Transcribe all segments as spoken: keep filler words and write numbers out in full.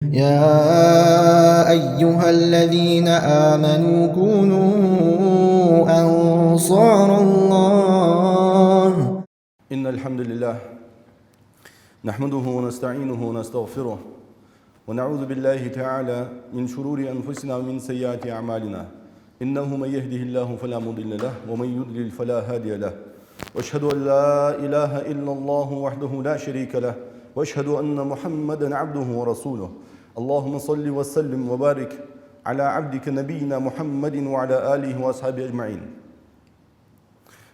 يا أيها الذين آمنوا كونوا أنصار الله. إن الحمد لله نحمده ونستعينه ونستغفره، ونعوذ بالله تعالى من شرور أنفسنا ومن سيئات أعمالنا. إنه من يهده الله فلا مضل له، ومن يضلل فلا هادي له. وأشهد أن لا إله إلا الله وحده لا شريك له، وأشهد أن محمدا عبده ورسوله. اللهم صل وسلم وبارك على عبدك نبينا محمد وعلى آله وأصحابه أجمعين.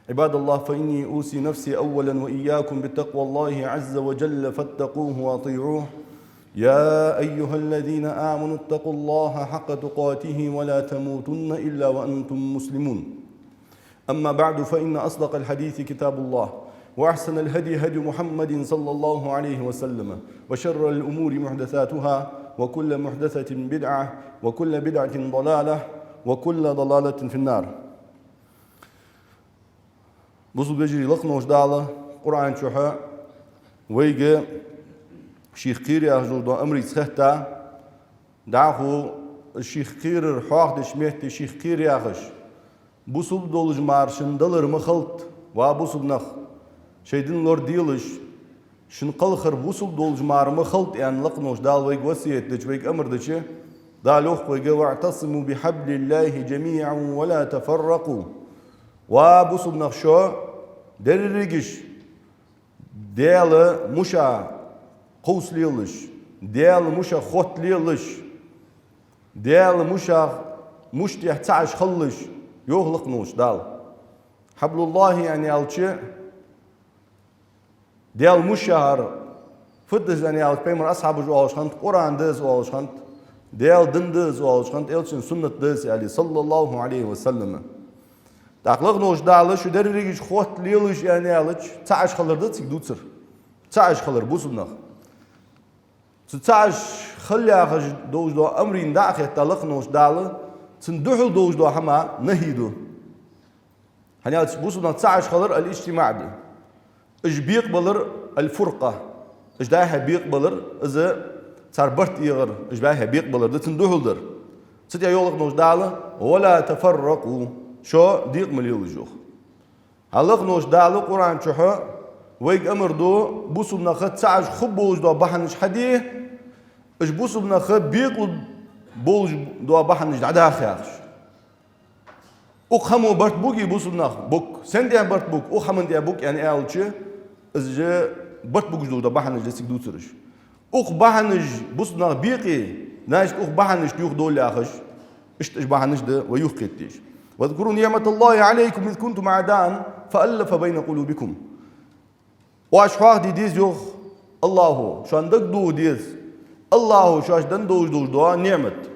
عباد الله، فإني أوصي نفسي أولا وإياكم بتقوى الله عز وجل، فاتقوه وأطيعوه. يا أيها الذين آمنوا اتقوا الله حق تقاته ولا تموتن إلا وأنتم مسلمون. أما بعد، فإن أصدق الحديث كتاب الله، وأحسن الهدي هدي محمد صلى الله عليه وسلم، وشر الأمور محدثاتها، وكل محدثة بدعة، وكل بدعة ضلالة، وكل ضلالة في النار. Бусалба вежарий, лакха волча Дала Къуръан чу вайга шийх кхера яхаш долаш дола амарца хетта, дӀахо шийх кхерар хьоахадеш метте шийх кхера яхаш, бусалба долаш мара шун далар ма хилда, ва бусалба нах, шоай дин лораделаш, шун кхалхар бусалба долаш мара ма хилда, аьнна, лакха волча Дала вайга васкет дича, вайга амар дича, Дала йоах вайга: «واعتصموا بحبل الله جميعا ولا تفرقوا». Ва бусалба нах, шо дерригаш Даьла муша кховсалелаш, Даьла муша хотталелаш, Даьла муша, муш тӀа цаӀ хилалаш, йоах лакха волча Дала. حبل الله аьнна аьлча, Даьла муш яхар фуд из аьнна аьлча, пайхамара асхьабаша оалаш хиннад, Къуръан да из оалаш хиннад, Даьла дин да из оалаш хиннад, элчан суннат да из, аьле, صلى الله عليه وسلم. ТӀаккха лакха волча Дала шо дерригаш хотталелаш аьнна аьлча, цаӀ хилар да цига дувцар. ЦаӀ хилар, бусалба нах. Цу цаӀ хила яхаш долаш дола амарца дӀа а хетта, лакха волча Дала цунна духьал долаш дола хӀама нахьи ду. ХӀана аьлча бусалба нах цаӀ хилар الاجتماع да. Уж бекъабалар الفرقة. Уж дӀа-хьа бекъабалар, из цар барт эгӀар, уж дӀа-хьа бекъабалар да, цунна духьал дар. Цу тӀа йоах лакха волча Дала: «ولا تفرقوا», шо декъа ма лелалаш, йоах. ХӀаьта лакха волча Дала Къуръан чу вайга амар ду, бусалба нах цаӀ хургболаш дола бахьанаш хьаде, уж бусалба нах бекъалургболаш дола бахьанаш дӀадаха яхаш. Укх хӀамо барт бугий бусалба нах? Буг. Сен тӀа барт буг? Укх хӀаман тӀа буг, аьнна аьлча, из барт бугаш долаш дола бахьанаш да цига дувцараш. Укх бахьанаш бусалба нах бекъе, значит, укх бахьанашта юхадовла яхаш, иштта уж бахьанаш да вай юхакхетадеш. «واذكروا نعمة الله عليكم إذ كنتم أعداء فألف بين قلوبكم». Оаш хьоахаде деза, йоах АллахӀо, шоана дагадоха деза АллахӀо шоашта денна долаш дола ниӀмат.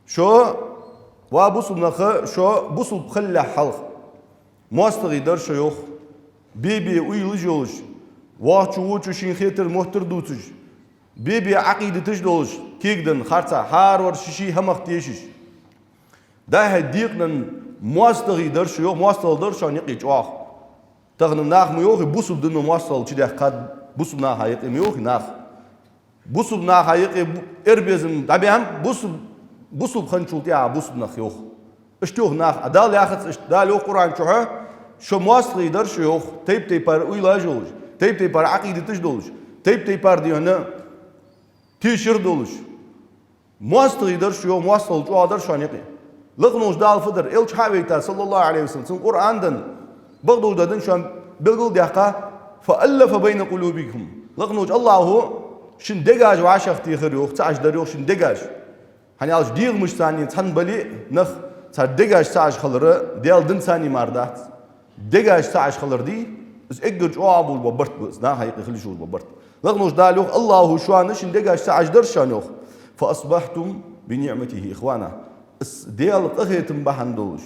Шо, ва бусалба нах, шо бусалба хилалехь хьалха моастагӀий дар шо, йоах, бе-бе уйлаш йолаш, воккхачо-вочо шийна хетар-моттар дувцаш, бе-бе Ӏакъидаташ долаш, кегаденна, харцахьа, хӀаравар ший-ший хӀамах тешаш. ДӀа-хьа декъаденна моастагӀий дар шо, йоах, моастагӀал дар шоана юкъе чӀоагӀа. Тахан нах ма йоахий, бусалба дино моастагӀал чудаьккхад бусалба наха юкъе, ма йоахий нах. Бусалба наха юкъе бу-, ер безам дӀабаьннаб, бусалба, бусалба хинначул тӀехьагӀа бусалба нах, йоах. Иштта йоах нах, а Дала яхац иштта. Дала йоах Къуръан чу: шо моастагӀий дар шо, йоах, тайп-тайпара уйлаш йолаш, тайп-тайпара Ӏакъидаташ долаш, тайп-тайпара дийна тешар долаш. МоастагӀий дар шо, йоах, моастагӀал чӀоагӀа дар шоана юкъе. Лакха волча Дала фу дар? Элча хьа а вайта, صلى الله عليه وسلم, цунна Къуръан денна, бакъдолча дина шоана белгалдаьккха: «فألف بين قلوبكم». Лакха волча АллахӀо шун дегаш вӀашагӀтехар, йоах, цаӀаш дар, йоах, шун дегаш. ХӀана аьлча дегӀамаш царна цхьана бале а, нах, цар дегаш цаӀаш хилар Даьла дина царна мара дац. Дегаш цаӀаш хилар дий, из эггара чӀоагӀа болаш бола барт ба, из наха юкъе хила йиш йолаш бола барт. Лакха волча Дала йоах: АллахӀо шоана шун дегаш цаӀаш дар шоана, йоах. «فأصبحتم بنعمته إخوانا». Из Даьла къахетам бахьан долаш,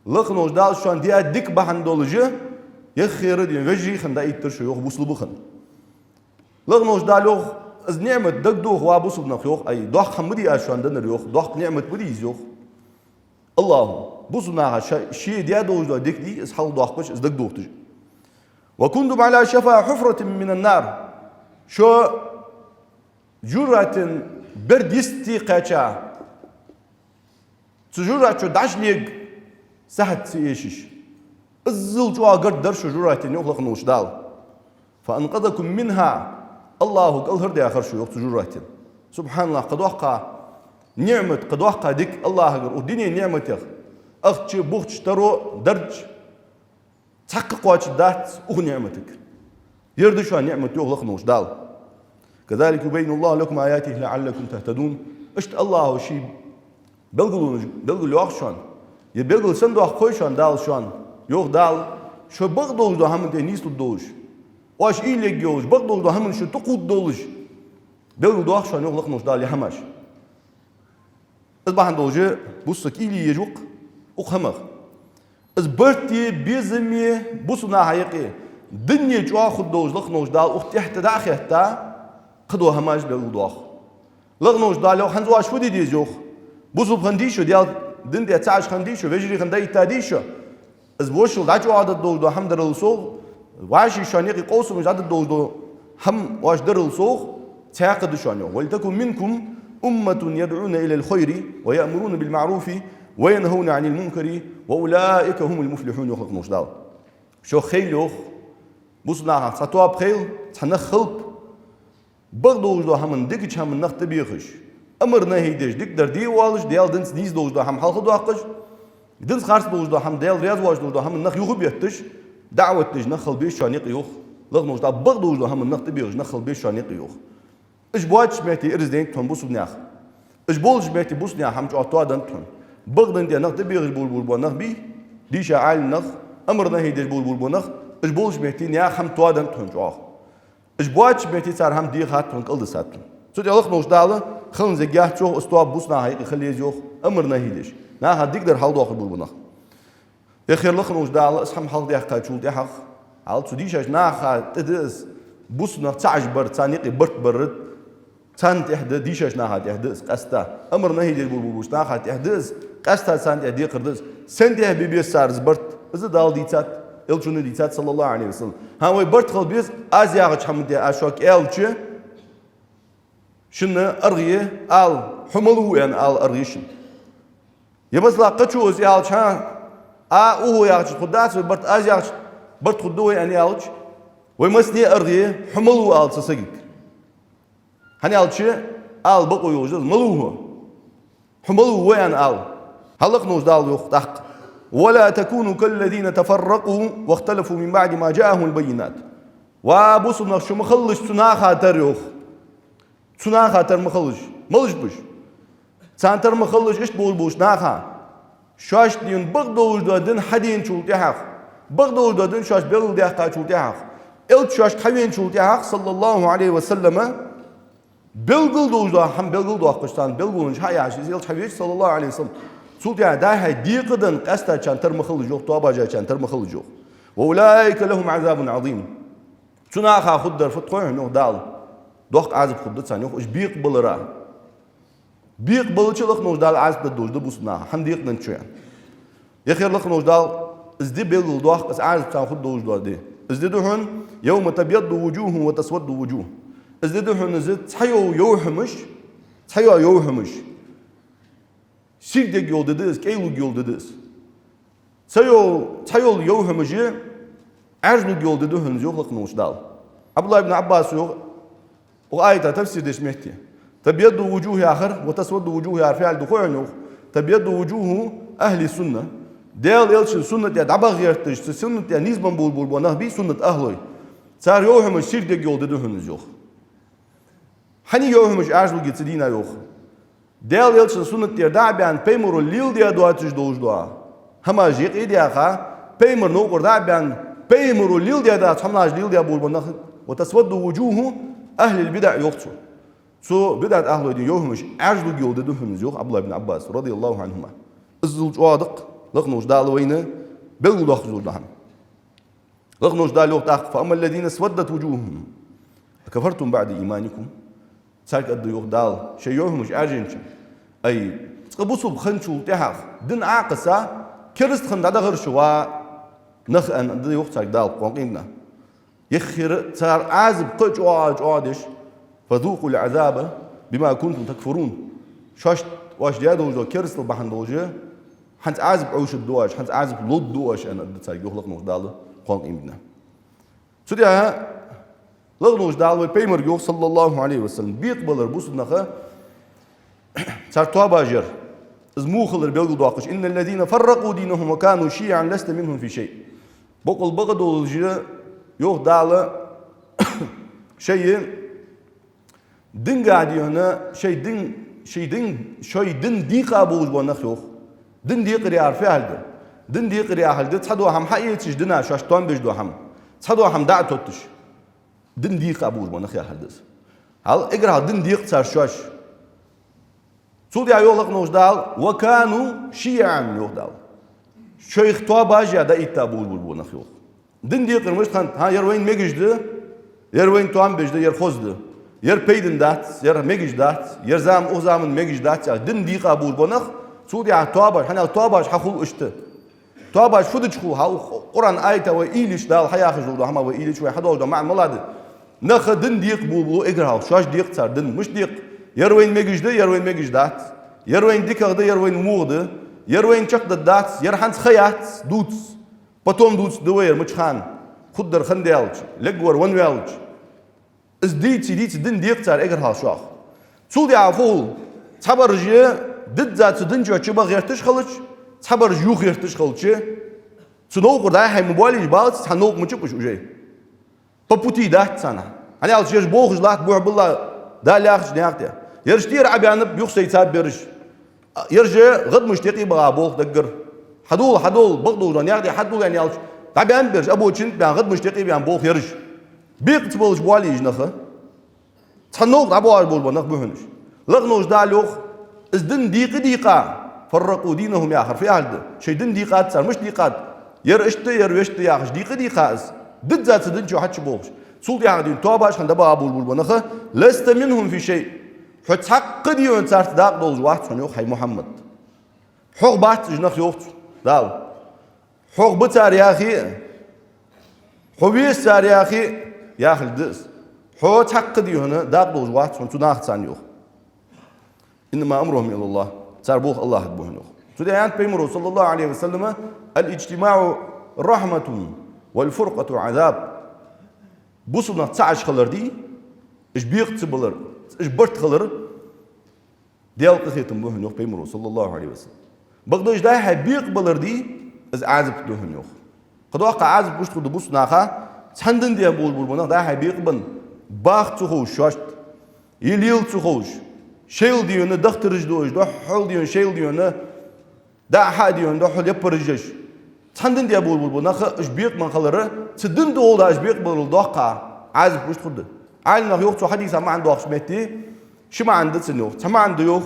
лакха волча Дала шоана даь дика бахьан долаш, яххера дийна вежарий хинна дӀаэттар шо, йоах, бусалба хинна. Лакха волча Дала йоах, из ниӀмат дагадоха, ва бусалба нах, йоах, ай, доккха хӀама ма дий аз шоана деннар, йоах, доккха ниӀмат ма дий из, йоах. АллахӀо бусалба наха ше, ше даь долаш дола дика дий, из хьалхадоаккхаш, из дагадохийташ. «وكنتم على شفا حفرة من النار». Шо жожагӀатен берд йисте кхаьча, цу жожагӀате чу дӀачулега сахьат ца эшаш. Иззал чӀоагӀа гаргдар шо жожагӀатен, йоах лакха волча Дала. «فأنقذكم منها», АллахӀа кӀалхардаьхар шо, йоах, цу жожагӀатен. СубхьаналлахӀ, кхы доккха ниӀмат, кхы доккха дика АллахӀагара укх дунен ниӀматех. Ахча, бухча, таро, дарж цхьаккха кхоачаш дац укх ниӀматагара. Ер да шоана ниӀмат, йоах лакха волча Дала. «كذلك يبين الله لكم آياته لعلكم تهتدون». Иштта АллахӀа ший белгалонаш белгалйоах шоана. Е белгал санна доаккх хой шоана Дала шоана, йоах Дала, шо бакъдолаш дола хӀаман тӀа нийслургдолаш, оаш уйла ергйолаш, бакъдолаш дола хӀаман шо тӀакхувдадолаш. Белгалдоах шоана, йоах лакха волча Дала, е хӀамаш. Из бахьан долаш бусалба саг уйла е еза-кх укх хӀамах. Из барт а, безам а бусалба наха юкъе дунен чу хургдолаш, лакха волча Дала укх тӀехьа тӀа дӀа а хетта, кхыдола хӀамаш белгалдоах. Лакха волча Дала йоах: «ХӀанз оаш фу де деза, йоах? Бусалба хиннадий шо, Даьла дина тӀа ца Ӏаш хиннадий шо, вежарий хинна дӀаэттадий шо?» Из вошал дӀачӀоагӀдергдолаш дола хӀама дарал совгӀа, вӀаший шоана юкъе къовсамаш дӀадергдолаш дола хӀама оаш дарал совгӀа, цхьаькха да шоана, йоах: «ولتكن منكم أمة يدعون إلى الخير ويأمرون بالمعروف وينهون عن المنكر وأولئك هم المفلحون», йоах лакха волча Дала. Шох хийла, йоах, бусалба нахах цхьа тоба хийла, цхьа нах хилба, бакъдолаш дола хӀаман, дикача хӀаман нах тӀабехаш, амар-нахьи деш, дикадар де а оалаш, Даьла динца нийса долаш дола хӀама хьалхадоаккхаш, динца харц долаш дола хӀама, Даьла раьза воацаш долаш дола хӀаман нах юхабетташ, даӀват деш нах хила беза шоана юкъе, йоах лакха волча Дала, бакъдолаш дола хӀаман нах тӀабехаш нах хила беза шоана юкъе, йоах. Уж боацача метте ираз деннад тхона бусалба наьха. Уж болча метте бусалба наьха хӀама чӀоагӀа тоаданнад тхона. Бакъдолча метте нах тӀабехаш болаш бола нах бий, дийша Ӏаьлим нах, амар-нахьи деш болаш бола нах, уж болча метте наьха хӀама тоаданнад тхона чӀоагӀа. Уж боацача метте цар хӀама дехад тхона, кӀалдисад тхона. Цу тӀа лакха волча Дала хиланза яхац, йоах, из тоба бусалба наха юкъе хила еза, йоах, амар-нахьи деш, наха дикадар хьалдоаккхаш болаш бола нах. Яхар лакха волча Дала из хӀама хьалхадаьккхачул тӀехьагӀа, хьал цу дийшача наха тӀа да из, бусалба нах ца Ӏаш бар, царна юкъе барт бар, царна тӀехьа да, дийшача наха тӀехьа да из къаьстта. Амар-нахьи деш болаш болча наха тӀехьа да из, къаьстта царна тӀехьа декхар да из. Сен тӀехьа бе беза цар из барт? Из Дала дийцад, Элчано дийцад, صلى الله عليه وسلم. ХӀа, вай барт хила беза аз яхача хӀаман тӀа, аз шуга аьлча, шун аргӀе ала, хьо малув аьнна ала аргӀе шун. Е масала, кхычо из аьлча, хӀа, а, ухӀо яхача хургдац вай барт, аз яхача барт хургда вай аьнна аьлча, вай массане а аргӀе хьо малув ала цу сагага. ХӀана аьлча, ала бокъо йолаш да из, малув хьо. Хьо малув ва аьнна ала. ХӀа, лакха волча Дала йоах тӀаккха: «ولا تكونوا كالذين تفرقوا واختلفوا من بعد ما جاءهم البينات». Ва бусалба нах, шо ма хилалаш цу наха тара, йоах. Цу наха тара ма хилалаш. Малаш ба уж? Царна тара ма хилалаш иштта болаш болча наха. Шоашта дин, бакъдолаш дола дин хьаденачул тӀехьагӀа, бакъдолаш дола дин шоашта белгалдаьккхачул тӀехьагӀа, Элча шоашка хьавеначул тӀехьагӀа, صلى الله عليه وسلم, белгал долаш дола хӀама белгалдоаккхаш, царна белгалонаш хьаяхьаш, из Элча хьавеча, صلى الله عليه وسلم, цул тӀехьагӀа дӀа-хьа декъаданна къаьстта царна тара ма хилалаш, йоах, тоабаш а царна тара ма хилалаш, йоах. «وأولئك لهم عذاب عظيم». Цу наха хургдар фуд хой хьона, йоах Дала? Доккха Ӏазап хургда царна, йоах, уж бекъабалара. Бекъабалча, лакха волча Дала Ӏазап дергдолаш да бусалба наха, хӀана декъаденнача а. Яхар лакха волча Дала из ди белгалдоаккх, из Ӏазап царна хургдолаш дола ди. Из ди да хьона: «يوم تبيض وجوه وتسود وجوه». Из ди да хьона из цхьайола йовхьамаш, цхьайола йовхьамаш. Сийрдерг йола ди да из, кӀайлург йола ди да из. Цхьайола, цхьайола йовхьамаш, Ӏаьржлург йола ди да хьона из, йоах лакха волча Дала. Ӏабдуллахь ибн Ӏаббаса йоах, укх аята тафсир деча метте: «تبيض وجوه» яхар, «وتسود وجوه» яхар фу яхилга да хой хьона, йоах? «تبيض وجوه أهل السنة». Даьла Элчан суннат тӀа дӀабаха гӀерташ, цу суннат тӀа нийсбенна болаш бола нах бий, суннат ахлой. Цар йовхьамаш сийрдерг йола ди да хьона из, йоах. ХӀана я йовхьамаш Ӏаьржлургья цу дийнахьа, йоах? Даьла Элчан суннат тӀера дӀа а баьнна, пайхамаро леладаь доацаш долаш дола хӀамаш юкъе а даьха, пайхамара новкъара дӀа а баьнна, пайхамаро леладаь доаца хӀамаш леладаь болаш бола нах, «وتسود وجوه أهل البدع» йоах цо. Цу бидӀат ахлой дин йовхьамаш Ӏаьржлург йола ди да хьона из, йоах Ӏабдуллахь ибн Ӏаббаса, رضي الله عنهما. Иззал чӀоагӀа да-кх лакха волча Дала вайна белгалдоаккхаш дола хӀама. Лакха волча Дала йоах тӀаккха: «فأما الذين اسودت وجوههم أكفرتم بعد إيمانكم». Царга аргда, йоах Дала, шоай йовхьамаш Ӏаьржача. Ай, цкъа бусалба хинначул тӀехьагӀа, дин Ӏокхесса, кераста хинна дӀадахар шо, ва нах, аьнна аргда, йоах, царга Дала кхоана къематдийнахьа. Яххьара цар Ӏазап кхы а чӀоагӀа-чӀоагӀа деш: «فذوقوا العذاب بما كنتم تكفرون. Шоашта оаш даь долаш дола керастал бахьан долаш, хӀанз Ӏазап Ӏовшаргда оаш, хӀанз Ӏазап лургда оаш, аьнна, аргда царга, йоах лакха волча Дала кхоана къематдийнахьа. Цудухьа лакха волча Дала вай пайхамарга йоах, صلى الله عليه وسلم, бекъабалар бусалба наха цар тоабаш яр. Из муха хилар белгалдоаккхаш: إن الذين فرقوا دينهم وكانوا شيعا لست منهم في شيء. Бокъонца бакъдолаш, йоах Дала, шоай динга дийна, шоай дин, шоай дин, шоай дин дийкъа болаш бола нах, йоах. Дин декъар яхар фу яхилга да? Дин декъар яхилга да цхьадола хӀама хьаэцаш дина, шоашта тоам беш дола хӀама. Цхьадола хӀама дӀа а тотташ, дин дийкъа болаш бола нах яхилга да из. Хьал эггара хьалха дин декъ цар шоаш. Цул тӀехьа йоах лакха волча Дала: وكانوا شيعا, йоах Дала. Шоай тоабаш а дӀаэтта болаш бола нах, йоах. Дин декъар мишта хиннад? ХӀа, ер вайна мегаш да, ер вайна тоам беш да, ер хоза да, ер пайдана дац, ер мегаш дац, ер зама укх заман мегаш дац яхаш, дин дийкъа болаш бола нах, цул тӀехьа тоабаш, хӀана аьлча тоабаш хьахул иштта. Тоабаш фу дича хул? Хьа, укх Къуръан аята вай уйла йича, Дала хьаяхаш дола хӀама вай уйла йича, вай хьадоагӀаш дола маӀан малагӀа да? Наха дин декъа болабу эггара хьалха, шоаш декъ цар дин, мишта декъ? Ер вайна мегаш да, ер вайна мегаш дац, ер вайна дикагӀа да, ер вайна вогӀа да, ер вайна чакхдаргдац, ер хӀанз ха яц, дувц, потом дувцаргда вай ер мича хана, хургдар хинна даьлча, лергвар венна ваьлча. Из дийца, дийца дин декъ цар эггара хьалха шоах. Цул тӀехьа фу хул? Цхьабараш дизза цу дина чу чубаха гӀерташ хилча, цхьабараш юха гӀерташ хилча, цу новкъара дӀай-хьай ма боалийша балац, цхьа новкъа ма чу беш уже. По пути дац царна. ХӀана аьлча ераш болхаш латт бухь-белла Дала яхача наькъа тӀа. Ераш тӀера Ӏобаьннаб юха сай цаб бераш. Ераш гӀадамашта юкъе багӀа болх даггара. Хьадола, хьадола, бакъдолча наькъа тӀа хьадола аьнна аьлча, дӀабаьннаб ераш, обочина тӀа баьнна, гӀадамашта юкъе баьнна болх ераш. Бекъаца болаш боалийша нах. Цхьа новкъа дӀабоагӀаш болаш бола нах ба хьона уж. Лакха волча Дала йоах, из дин дийкъа-дийкъа, فرقوا دينهم яхар фу яхилга да? Шоай дин дийкъад цар, мишта дийкъад? Ер иштта, ер вешта яхаш дийкъа-дийкъа из. Дизза цу дина чу хьачуболхаш. Цул тӀехьа дийна тоабаш хинна дӀабаха болаш бола нах, لست منهم في شيء. Хьо цхьаккха дийна царца дакъа долаш вац хьона, йоах, хӀай Мухьаммад. Хьох бац уж нах, йоах цо, Дала. Хьох ба цар яхе а, хьо веза цар яхе а, яхилга да из. Хьо цхьаккха дийна дакъа долаш вац хьона цу нахаца, йоах. إنما أمرهم إلى الله. Цар болх АллахӀага ба хьона, йоах. Цудухьа аьннад пайхамаро, صلى الله عليه وسلم: الاجتماع رحمة والفرقة عذاب. Бусалба нах цхьа Ӏаш хилар дий, уж бекъа ца балар, уж барт хилар, Даьла къахетам ба хьона, йоах пайхамаро, صلى الله عليه وسلم. Бакъда уж дӀай-хьай бекъабалар дий, из Ӏазап да хьона, йоах. Кхы доккха Ӏазап мишта хургда бусалба наха? Цхьан дина тӀа болаш бола нах дӀай-хьай бекъабенна, баха ца ховш шоашта, е лела ца ховш, шоайла дийна дахтараш дуаш, духхьал дийна, шоайла дийна, дӀа-хьа дийна, духхьал яппараш еш. Цхьан дина тӀа болаш бола нах уж бекъабенна хилар, цу дина тӀа гӀолла уж бекъабаларал доккха Ӏазап мишта хургда? Ӏаламнаха йоах цу хьадиса маӀан доаккхача метте, ши маӀан да цун, йоах. Цхьа маӀан да, йоах,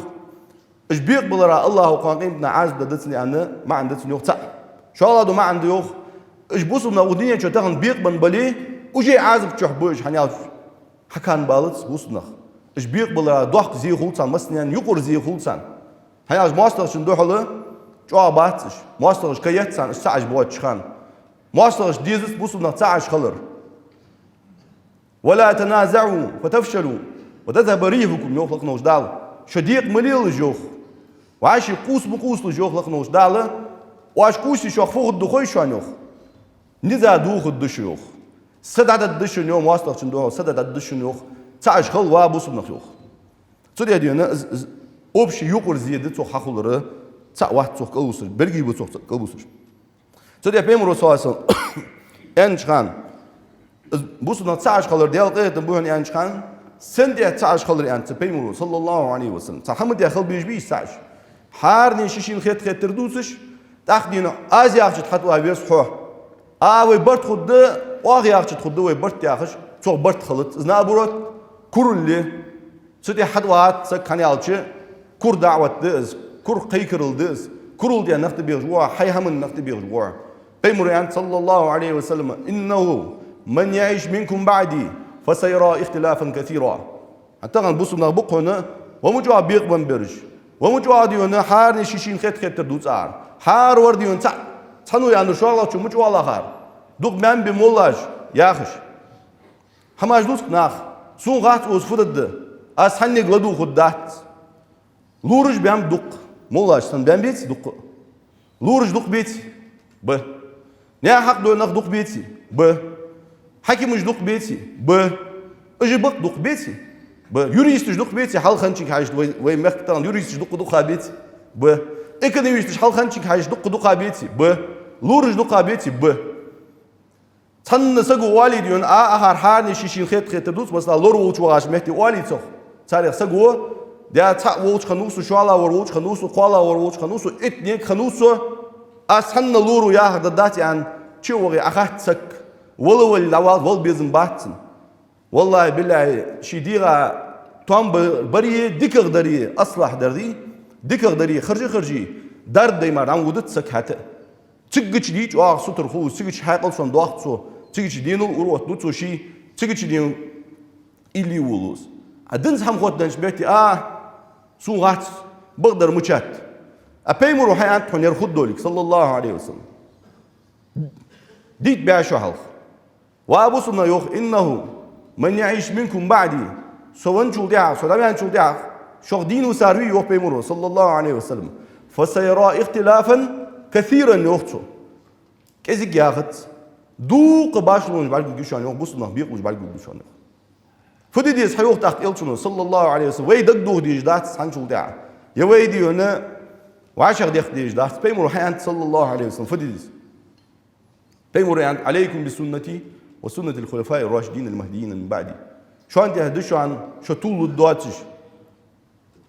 уж бекъабалара АллахӀа кхоана къематдийнахьа Ӏазап дергда цунна аьнна маӀан да цун, йоах, цаӀ. ШоллагӀа дола маӀан да, йоах, уж бусалба нах укх дунен чу тахан бекъабенна бале, уже Ӏазапа чу ба уж, хӀана аьлча хьакхоачаргбац бусалба нах. Уж бекъабалара доккха зе хул царна, массанена юкъара зе хул царна. ХӀана аьлча моастагӀчун духьала чӀоагӀа бац уж. МоастагӀаша кхы еза царна уж цхьа Ӏаш боацача хана. МоастагӀашта дезац бусалба нах цхьа Ӏаш хилар. ولا تنازعوا فتفشلوا وتذهب ريحكم, йоах лакха волча Дала. Шо декъа ма лелалаш, йоах. ВӀаши къувса ма къувсалаш, йоах лакха волча Дала. Оаш къувсе шох фу хургда хой шоана, йоах? Низа дохаргда шо, йоах. Са дӀадаргда шун, йоах, моастагӀчун духьала са дӀадаргда шун, йоах. Цхьа Ӏаш хила ва бусалба нах, йоах. Цудухьа дийна из, из общий юкъара зе да цох хьахулар, цаӀ вац цох кӀалвусараш, берригаш ба цох кӀалвусараш. Цудухьа пайхамаро, صلى الله عليه وسلم, аьннача хана, из бусалба нах цхьа Ӏаш хилар Даьла къахетам ба хьона аьннача хана, сен тӀа цхьа Ӏаш хилар аьннад цу пайхамаро, صلى الله عليه وسلم. Цхьа хӀама тӀа хила безаш бий уж цхьа Ӏаш? ХӀаране ший-шийна хет-хеттар дувцаш, тӀаккха дийна аз яхача тӀа хьатӀаваха веза хьо. А вай барт хургда, оаха яхача тӀа хургда вай барт яхаш, цох барт хилац. Из, наоборот, курал я. Цу тӀа хьатӀавахац саг, хӀана аьлча кура даӀват да из, кура кхайкарал да из, курал тӀа нах тӀабехаш ва хьо, хьай хӀаман нах тӀабехаш ва хьо. Пайхамаро аьннад, صلى الله عليه وسلم: إنه من يعش منكم بعدي فسيرى اختلافا كثيرا. ХӀаьта тахан бусалба нах ба-кх хьона, ва ма чӀоагӀа бекъабенна бераш, ва ма чӀоагӀа дийна хӀаране ший-шийна хет-хеттар дувцар, хӀара вар дийна цхьа, цхьанне яьннар шоллагӀчо ма чӀоагӀа лахар, дукха маьн бе моллаш яхаш. ХӀамаш дувц-кх наха, сона хац укхаза фу дергда. Аз хьаннега ладувгӀаргдац. Лораш баьннаб дукха. Моллаш санна баьннабеций дукха? Лораш дукха беций? Ба. Наьха хьакъ дой нах дукха беций? Ба. Хьакимаш дукха беций? Ба. Уж бакъ дукха беций? Ба. Юристаш дукха беций? Хьалхарчунга хьежача, вай, вай мехка тӀа юристаш дукха, дукха беций? Ба. Экономисташ хьалхарчунга хьежача дукха, дукха беций? Ба. Лораш дукха беций? Ба. Цхьанне саго оалий дийна, а, ахар хьарне ший-шийна хетар-хетар дувц, масала, лор волча вагӀача метте оалий цох. Царех саго, да, цхьаъ волча хиннав со, шоллагӀвар волча хиннав со, кхоалагӀвар волча хиннав со, итт-некъ хиннав со, аз цхьанне лорав яхар да дац аьнна, чу а вахе, Ӏохатт саг. Вала-вале дӀавала, вала безам бац цунна. ВаллахӀи, биллахӀи, ший дегӀа тоам ба-, баре, дикагӀа даре, аслахь даре, дикагӀа даре, харжа-харжа, дарба дай мара дӀа ма вудац саг хӀаьта а. Цигача дийча оаха сутара хул, цигача хьаькъал сона доахк цо, цигача денал ур оттаду цо ший, цигача ден илли волус. А динца хӀама хоттаденнача метте, а, сона гӀац, бакъдар мучат. А пайхамаро хьааьннад хьона ер хургдолга, саллаллахӀу Ӏалайхи ва саллам. Дийта баь шо хьалха. Ва бусалба нах, йоах, «إنه من يعش منكم بعدي», со венначул тӀехьагӀа, со дӀаваьнначул тӀехьагӀа, шох дийна висар вий, йоах пайхамаро, саллаллахӀу Ӏалайхи ва саллам, «فسيرى اختلافا كثيرا», йоах цо. КӀезига яхац, дукха башхалонаш бӀаргагургья шоана, йоах, бусалба нах бекъалуш бӀаргагургда шоана, йоах. Фу де деза хьайоах тӀаккха элчано, саллаллахӀу Ӏалайхи ва саллам, вай дагадоха дезаш дац хьанчул тӀехьа. Е вай дийна вӀашагӀдехка дезаш дац. Пайхамаро хьааьннад, саллаллахӀу Ӏалайхи ва саллам, фу де деза. Пайхамаро аьннад: «عليكم بسنتي وسنة الخلفاء الراشدين المهديين من بعدي». Шоана тӀехьа да шоана, шо тувлалургдоацаш.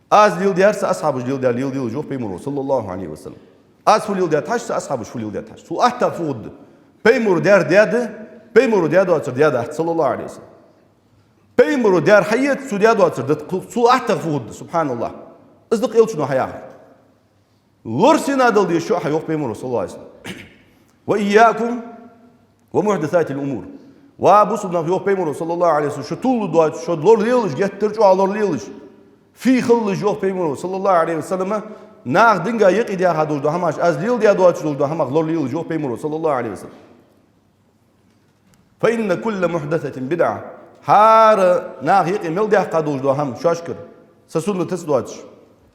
Аз леладаьр, са асхьабаша леладаьр леладелаш, йоах пайхамаро, саллаллахӀу Ӏалайхи ва саллам. Аз фу леладаьд хьажа, са асхьабаша фу леладаьд хьажа. Цул аттагӀа фу хургда? Пайхамаро даьр даьд, пайхамаро даь доацар даь дац, саллаллахӀу Ӏалайхи ва саллам. Пайхамаро даьр хьаэц, цо даь доацар да, цул аттагӀа фу хургда, субхьаналлахӀ. Из да-кх элчано хьаяхар. Лор сенна дала деза шоана, йоах пайхамаро, саллаллахӀу Ӏалайхи ва саллам. «وإياكم ومحدثات الأمور». Ва бусалба нах, йоах пайхамаро, саллаллахӀу Ӏалайхи ва саллам, шо тувлалургдоацаш, шо лоралелаш, геттара чӀоагӀа лоралелаш. Фу хилалаш, йоах пайхамаро, саллаллахӀу Ӏалайхи ва саллам, наха динга юкъе даьха долаш дола хӀамаш, аз леладаь доацаш долаш дола хӀамах лоралелаш, йоах пайхамаро, саллаллахӀу Ӏалайхи ва саллам. «فإن كل محدثة بدعة». ХӀара наха юкъе мел даьккха долаш дола хӀама шоашкара, са суннатаца доацаш,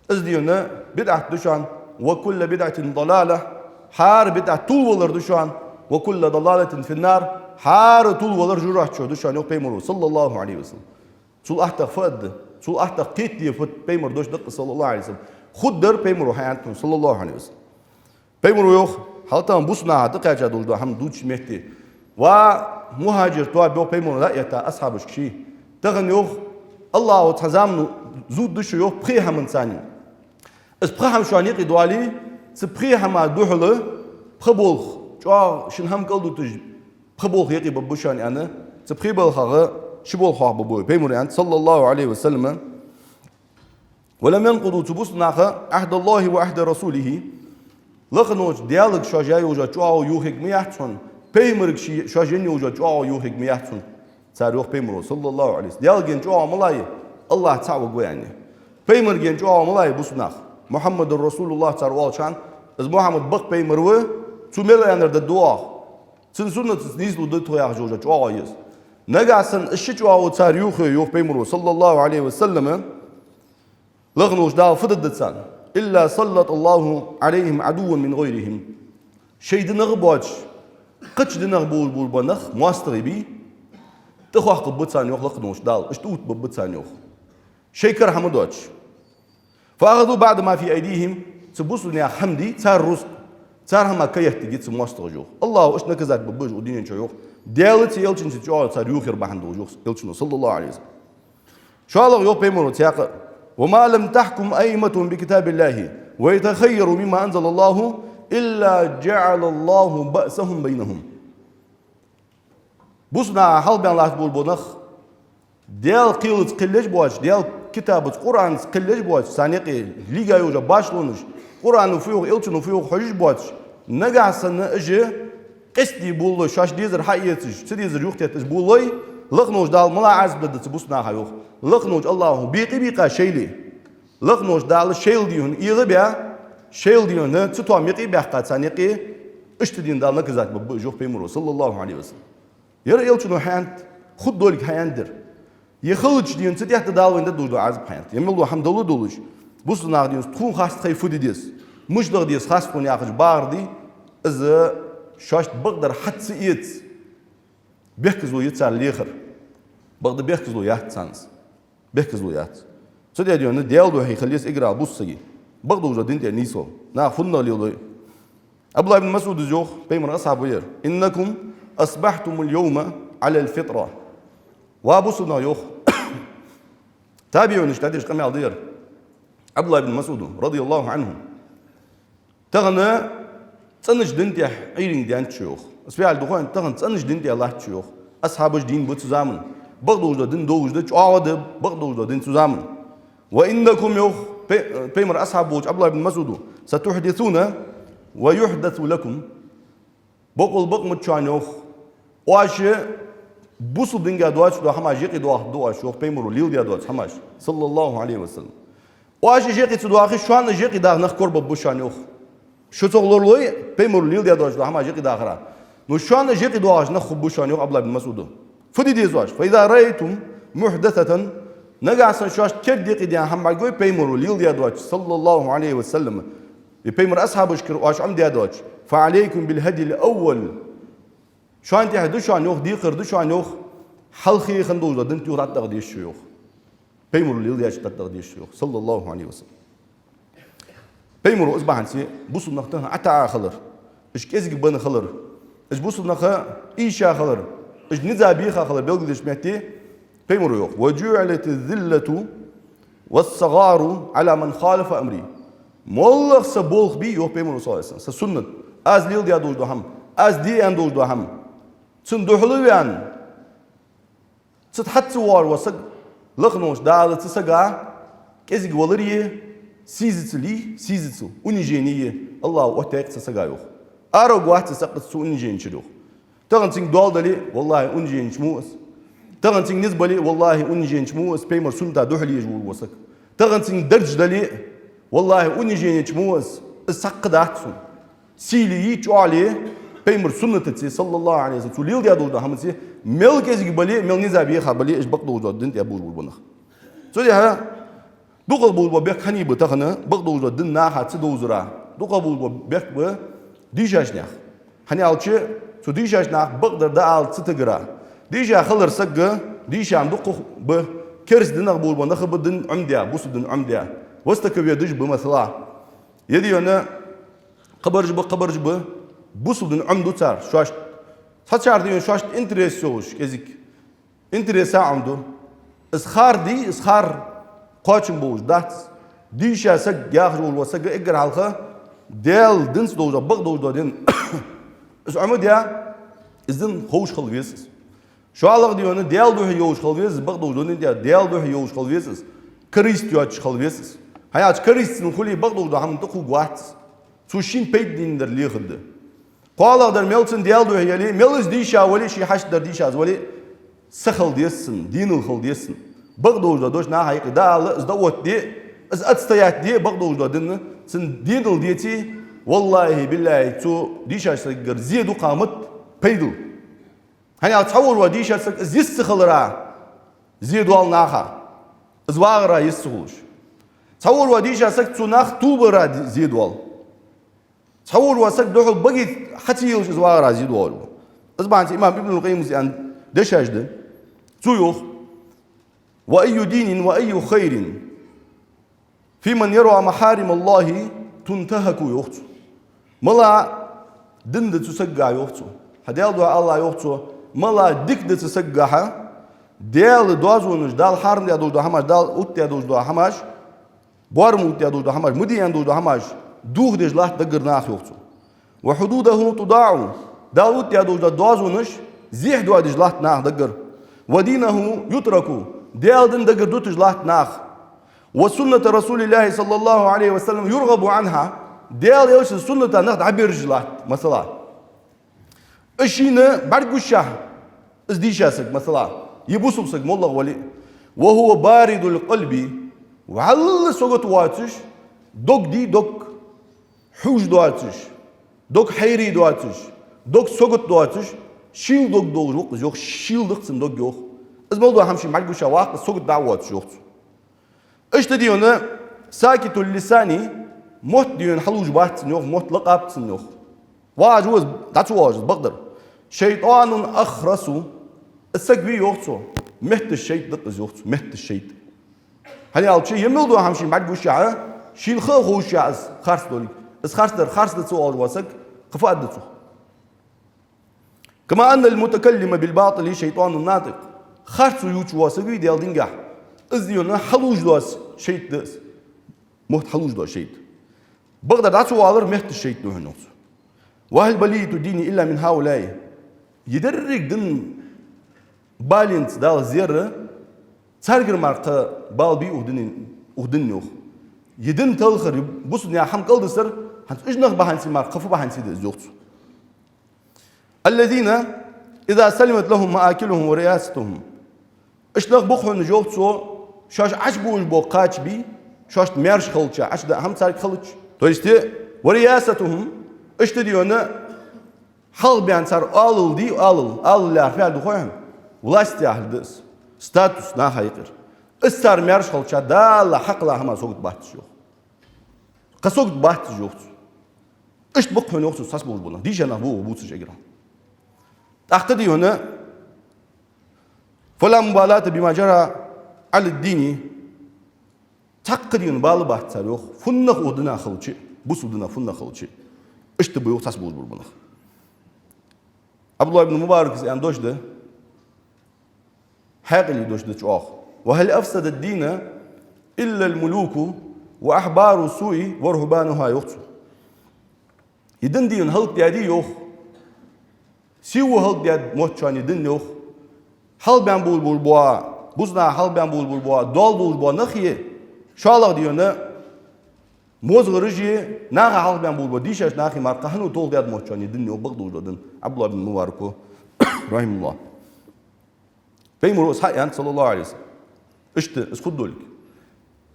из дийна бидӀат да шоана, «وكل بدعة ضلالة». ХӀара бидӀат тувлавалар да шоана, «وكل ضلالة في النار». ХӀара тувлавалар жожагӀате чу да шоана, йоах пайхамаро, саллаллахӀу Ӏалайхи ва саллам. Цул аттагӀа фу аргда, цул аттагӀа кхетаде фу да, пайхамаро дош да-кх, саллаллахӀу Ӏалайхи ва саллам. Хургдар, пайхамаро хьааьннад хьона, саллаллахӀу Ӏалайхи ва саллам. Пайхамаро йоах, хьалтӀа бусалба наха тӀакхаьча долаш дола хӀама дувцача метте. Ва мухӀажир тоаба, йоах пайхамаро, дӀаэтта асхьабашка ший. Тахан, йоах, АллахӀа цхьа заман зувргда шо, йоах, пхе хӀаманца. Из пхи хӀама шоана юкъе доале, цу пхе хӀаман духьала пхи болх, чӀоагӀа шун хӀама кӀалдуташ, пхи болх юкъе баргба шоана, аьнна, цу пхе балхах ши болх хьоахабергба вай, пайхамаро аьннад, саллаллахӀу Ӏалайхи ва саллам. «ولم ينقضوا», цу бусалба наха, «عهد الله وعهد رسوله». Лакха волча Даьлага шоаш яь йолча чӀоагӀо йохаергья ма яц хьона, пайхамарга ший, шоаш енна йолча чӀоагӀо йохаергья ма яц хьона. Цар, йоах пайхамаро, саллаллахӀу Ӏалайхи ва саллам. Даьлагара чӀоагӀо ма лай, АллахӀ цаӀ варгва аьнна. Пайхамаргара чӀоагӀо ма лай, бусалба нах. «محمد رسول الله» цар оалача хана, из Мухьаммад бакъ пайхамар ва, цо мел аьннар дергда оаха. Цун суннатаца нийслургда тхо яхаш йолча чӀоагӀо я из. Нагахьа санна из ши чӀоагӀо цар йохайой, йоах пайхамаро, саллаллахӀу Ӏалайхи ва саллам, лакха волча Дала фу дергда царна? «إلا سلط الله عليهم عدوا من غيرهم». Шоай динах боацаш, кхыча динах болаш бола нах, моастагӀий бий, тӀахоаккхаргба царна, йоах, лакха волча Дала, иштта оттабергба царна, йоах. Шоай кара хӀама доацаш. «فأخذوا بعض ما في أيديهم», цу бусалба наьха хӀама дий, цар рузкъ, цар хӀама каеттаргья цу моастагӀаша, йоах. АллахӀа иштта наказать бергба уж укх дунен чу, йоах. Даьлаца, элчанца чӀоагӀо цар йохаяр бахьан долаш, йоах элчано, саллаллахӀу Ӏалайхи ва саллам. ШоллагӀа, йоах пайхамаро цхьаькха: «وما لم تحكم أئمتهم بكتاب الله ويتخيروا مما أنزل الله إلا جعل الله بأسهم بينهم». Бусалба наха хьалха баьнна латташ бола нах, Даьла кхелаца кхеллеш боацаш, Даьла китабаца, Къуръанаца кхеллеш боацаш, царна юкъе лийга йолча башхалонаш, Къуръано фу йоах, элчано фу йоах хьожаш боацаш, нагахьа санна уж къаьстта болалой, шоаш дезар хьаэцаш, ца дезар юхатетташ болалой, лакха волча Дала малагӀа Ӏазап дергда цу бусалба наха, йоах. Лакха волча АллахӀа бекъа-бекъа шоайла, лакха волча Дала шоайла дийна эгӀабаь, шоайла дийна цу тоам юкъе баьккха, царна юкъе, иштта дийна Дала наказать бергба уж, йоах пайхамаро, саллаллахӀу Ӏалайхи ва саллам. Ер элчано хьааьннад, хургдолга хьааьннад ер. Е хилча дийна цу тӀехьа Дала вайна дергдолаш да Ӏазап хьаянт. Е мел хӀама далу долаш, бусалба нах дийна тхона хац тхай фу де деза, мишта даха деза хац тхона яхаш багӀар де, из шоашта бакъдар хьа ца эца, бехказло я цар лехар. Бакъда бехказло яц царна из. Бехказло яц. Цу тӀа дийна Даьла духьа хила еза эггара бусалба сага. Бакъдолча дина тӀа нийсвала. Нах фуннагӀа леладой. Ӏабдуллахь ибн МасӀуда йоах, пайхамара асхьаб вар: «إنكم أصبحتم اليوم على الفطرة». Ва бусалба нах, йоах. ТабиӀунашта деш къамаьл да ер. Ӏабдуллахь ибн МасӀуда, радияллаху Ӏанху. Тахан цӀенача дина тӀа Ӏуйрийна даьннад шо, йоах. Из фу яхилга да хой, тахан цӀенача дина тӀа латт шо, йоах. Асхьабаш дийна ба цу заман. Бакъдолча дина долаш да, чӀоагӀа да бакъдолча дина цу заман. «وإنكم», йоах, пай-, пайхамара асхьаб волча Ӏабдуллахь ибн МасӀуда: «ستحدثون ويحدث لكم». Бокъонца бакъ ма да шоана, йоах. Оаш бусалба динга доацаш дола хӀамаш юкъе доахаргда оаш, йоах, пайхамара леладаь доаца хӀамаш, саллаллаху Ӏалайхи ва саллам. Оаш уж юкъе ца доахе, шоана уж юкъе даха нах корабаргба шоана, йоах. Шо цох лоралой, пайхамара леладаь доаца хӀамаш юкъе дахара. Но шоана уж юкъе доахаш нах хургба шоана, йоах Ӏабдуллахь ибн МасӀуда. Фу де деза оаш? «فإذا رأيتم محدثة», нагахьа санна шоашта керда юкъе даьнна хӀама бӀаргагой, пайхамара леладаь доацаш, саллаллаху Ӏалайхи ва саллам, е пайхамара асхьабашкара оаш Ӏомадаь доацаш, «فعليكم بالهدي الأول». Шоана тӀехьа да шоана, йоах, декхар да шоана, йоах, хьалхе хинна долаш дола дина тӀа юха дӀатӀадахьа деза шо, йоах. Пайхамара леладаьча тӀа дӀатӀадахьа деза шо, йоах, саллаллаху Ӏалайхи ва саллам. Пайхамара из бахьанца бусалба нах тахан ӀотаӀа хилар, уж кӀезига бенна хилар, уж бусалба наха ийша хилар, уж низа беха хилар белгалдеча метте пайхамара йоах: «وجعلت الذلة والصغار على من خالف أمري». МоллагӀа са болх бий, йоах пайхамара, саллаллаху Ӏалайхи ва саллам, са суннат, аз леладаь долаш дола хӀама, аз де аьнна долаш дола хӀама, цунна духьала а ваьнна, цу тӀа хьа ца воагӀаш вола саг, лакхаволча Дала цу сага кӀезига валаре, сийзацале, сийзацал, унижение, АллахӀа оттаяьй цу сага, йоах. Ара вац из саг цу униженечура, йоах. Тахан цунга доал дале, валлахӀи, униженеча мо ва из. Тахан цунга низ бале, валлахӀи, униженеча мо ва из, пайхамара сунната духьала еш вола саг. Тахан цунга дарж дале, валлахӀи, униженеча мо ва из, из цхьаккха дац цунна. Сийле, чӀоагӀле, пайхамара суннатаца, саллаллаху Ӏалайхи ва саллам, цо леладаь долаш дола хӀамаца, мел кӀезига бале, мел низа беха бале, уж бакъдолаш дола дина тӀа болаш бола нах. Цудухьа дукхагӀа болаш бола бехк хьанна ба тахан, бакъдолаш дола дина наха ца довзара, дукхагӀа болаш бола бехк ба дийшача наьха. ХӀана аьлча, цу дийшача наха бакъдар дӀаала ца тагара. Дийша хилар сага, дийша ма дукха ба, керста динах болаш бола нах ба дин Ӏомадаь, бусалба дин Ӏомадаь. Востоковедаш ба, масала. Е дийна кхыбараш ба, кхыбараш ба, бусалба дин Ӏомаду цар шоашта. Цхьацар дийна шоашта интерес йолаш кӀезига. Интерес а Ӏомаду. Из хар дий, из хар кхоачам болаш дац. Дийша саг яхаш волаш вола саг эггара хьалха Даьла динца долаш дола, бакъдолаш дола дин из Ӏомадаь, из дин ховш хила веза из. ШоллагӀа дийна Даьла духьа йолаш хила веза из, бакъдолаш дола дин тӀа Даьла духьа йолаш хила веза из. Корысть йоацаш хила веза из. ХӀана аьлча корысть цун хуле, бакъдолаш дола хӀаман тӀа кхувргвац. Цо шийна пайда дийна дар лехаргда. КхоалагӀдар, мел цун Даьла духьа яле, мел из дийша вале, ший хьашт дар дийша из вале, са хила деза цун, денал хила деза цун. Бакъдолаш дола дош наха юкъе дӀаала, из дӀаоттаде, из отстоять де, бакъдолаш дола дин цун денал деце, валлахӀи, биллахӀи, цу дийшача сагагара зе дукха ма да, пайдал. ХӀана аьлча цхьаволаш вола дийша саг из йист ца хилара зе доал наха, из вагӀара йист ца хулаш. Цхьаволаш вола дийша саг цу наха тувбара зе доал. Цхьаволаш вола саг духьал баге хьа ца елаш из вагӀара зе доал. Из бахьанца имам Ибнул Къаййима аьнна дешаш да. Цо йоах: «وأي دين وأي خير في من يرى محارم الله تنتهك», йоах цо. Мала дин да цу сагагахьа, йоах цо. ХӀа, Даьла духьа ала, йоах цо, мала дика да цу сагагахьа, Даьла доазонаш, Дала хьарам даь долаш дола хӀамаш, Дала оттадаь долаш дола хӀамаш, боарам оттадаь долаш дола хӀамаш, ма де аьнна долаш дола хӀамаш дохадеш латт даггара нах, йоах цо. «وحدوده تضاع», Дала оттадаь долаш дола доазонаш зехьа доадеш латт нах даггара. «ودينه يترك», Даьла дин даггара дуташ латт нах. «وسنة رسول الله صلى الله عليه وسلم يرغب عنها», Даьла Элчан суннатах нах дӀаберзаш латт, масала. Из шийна бӀаргагуш, из дийша саг, масала, е бусалба саг моллагӀа вале а. «وهو بارد القلب», вӀалла сагота воацаш, дог дий, дог хьувш доацаш, дог хьайре доацаш, дог сагота доацаш, шийла дог долаш ва-кх из, йоах, шийла да-кх цун дог, йоах. Из мел дола хӀама шийна бӀаргагуш ваккха, сагот дӀа а воацаш, йоах цо. Иштта дийна, сакитул лисани, мотт дийна хьалуш бац цун, йоах, мотт лакъаб цун, йоах. ВагӀаш ва из, дӀа ца воагӀаш из, бакъдар. Шайтанун ахрасу, из саг вий, йоах цо, метташ шайтӀа да-кх из, йоах цо, метташ шайтӀа. ХӀана аьлча, е мел дола хӀама шийна бӀаргагуш, шийна ха а ховшаш из харц долга. Из харц дар, харц да ца оалаш вола саг, кхы фу аргда цох? كما أن المتكلم بالباطل شيطان ناطق. Харцо ювцаш вола саг вий Даьла динагахьа, из дийна хьалуш дола шайтӀа да из. Мотт хьалуш дола шайтӀа. Бакъдар, дӀа ца воалар метташ шайтӀа да хьона, йоах цо. وهل بلية الدين إلا من هؤلاء؟ Е деррига дина баленца Дала зер, царгара мара кхы бала бий укх дина, укх дина, йоах. Е дин талхар, бусалба наьха хӀама кӀалдисар, хӀанз уж нах бахьанца мара кхы фу бахьанца да из, йоах цо. الذين إذا سلمت لهم مآكلهم ورياستهم. Иштта нах ба-кх хьона, йоах цо, шоаш Ӏочубувлаш бола кхача бий, шоашта маьрша хилча, Ӏочудаь хӀама царга хилча. То есть, ورياستهم, иштта дийна хьалха баьнна цар оалал дий, оалал, оалал яхар фу да хой хьона? Власть яхар да из, статус наха юкъера. Из цар маьрша хилча, Дала хьакхелла хӀама сагот бац уж, йоах. Кхы сагот бац уж, йоах цо. Иштта ба-кх хьона, йоах цо, цхьаболаш бола нах, дийша нах ба укх бувцаш эггара. ТӀаккха дийна, فلا مبالاة بما جرى على الدين. Цхьаккха дийна бала бац цар, йоах, фуннагӀа укх дина хилча, бусалба дина фуннагӀа хилча. Иштта ба, йоах, цхьаболаш бола нах. Ӏабдуллахь ибн Мубарака аьнна дош да, хьаькъале дош да чӀоагӀа. وهل أفسد الدين إلا الملوك وأحبار السوء ورهبانها, йоах цо. Е дин дийна хӀалакдаьдий, йоах, сийвола хӀалакдаьд мотт шоана, е дин, йоах, хьалха баьнна болаш бола, бусалба наха хьалха баьнна болаш бола, доал долаш бола нахи, шоллагӀа дийна мозгӀараши, наха хьалха баьнна болаш бола дийшача нахи мара кхы хьан толхадаьд мотт шоана, е дин, йоах, бакъдолаш дола дин, Ӏабдуллахь ибн Мубарако, رحمه الله. Пайхамаро из хьааьннад, صلى الله عليه وسلم. Иштта из хургдолга.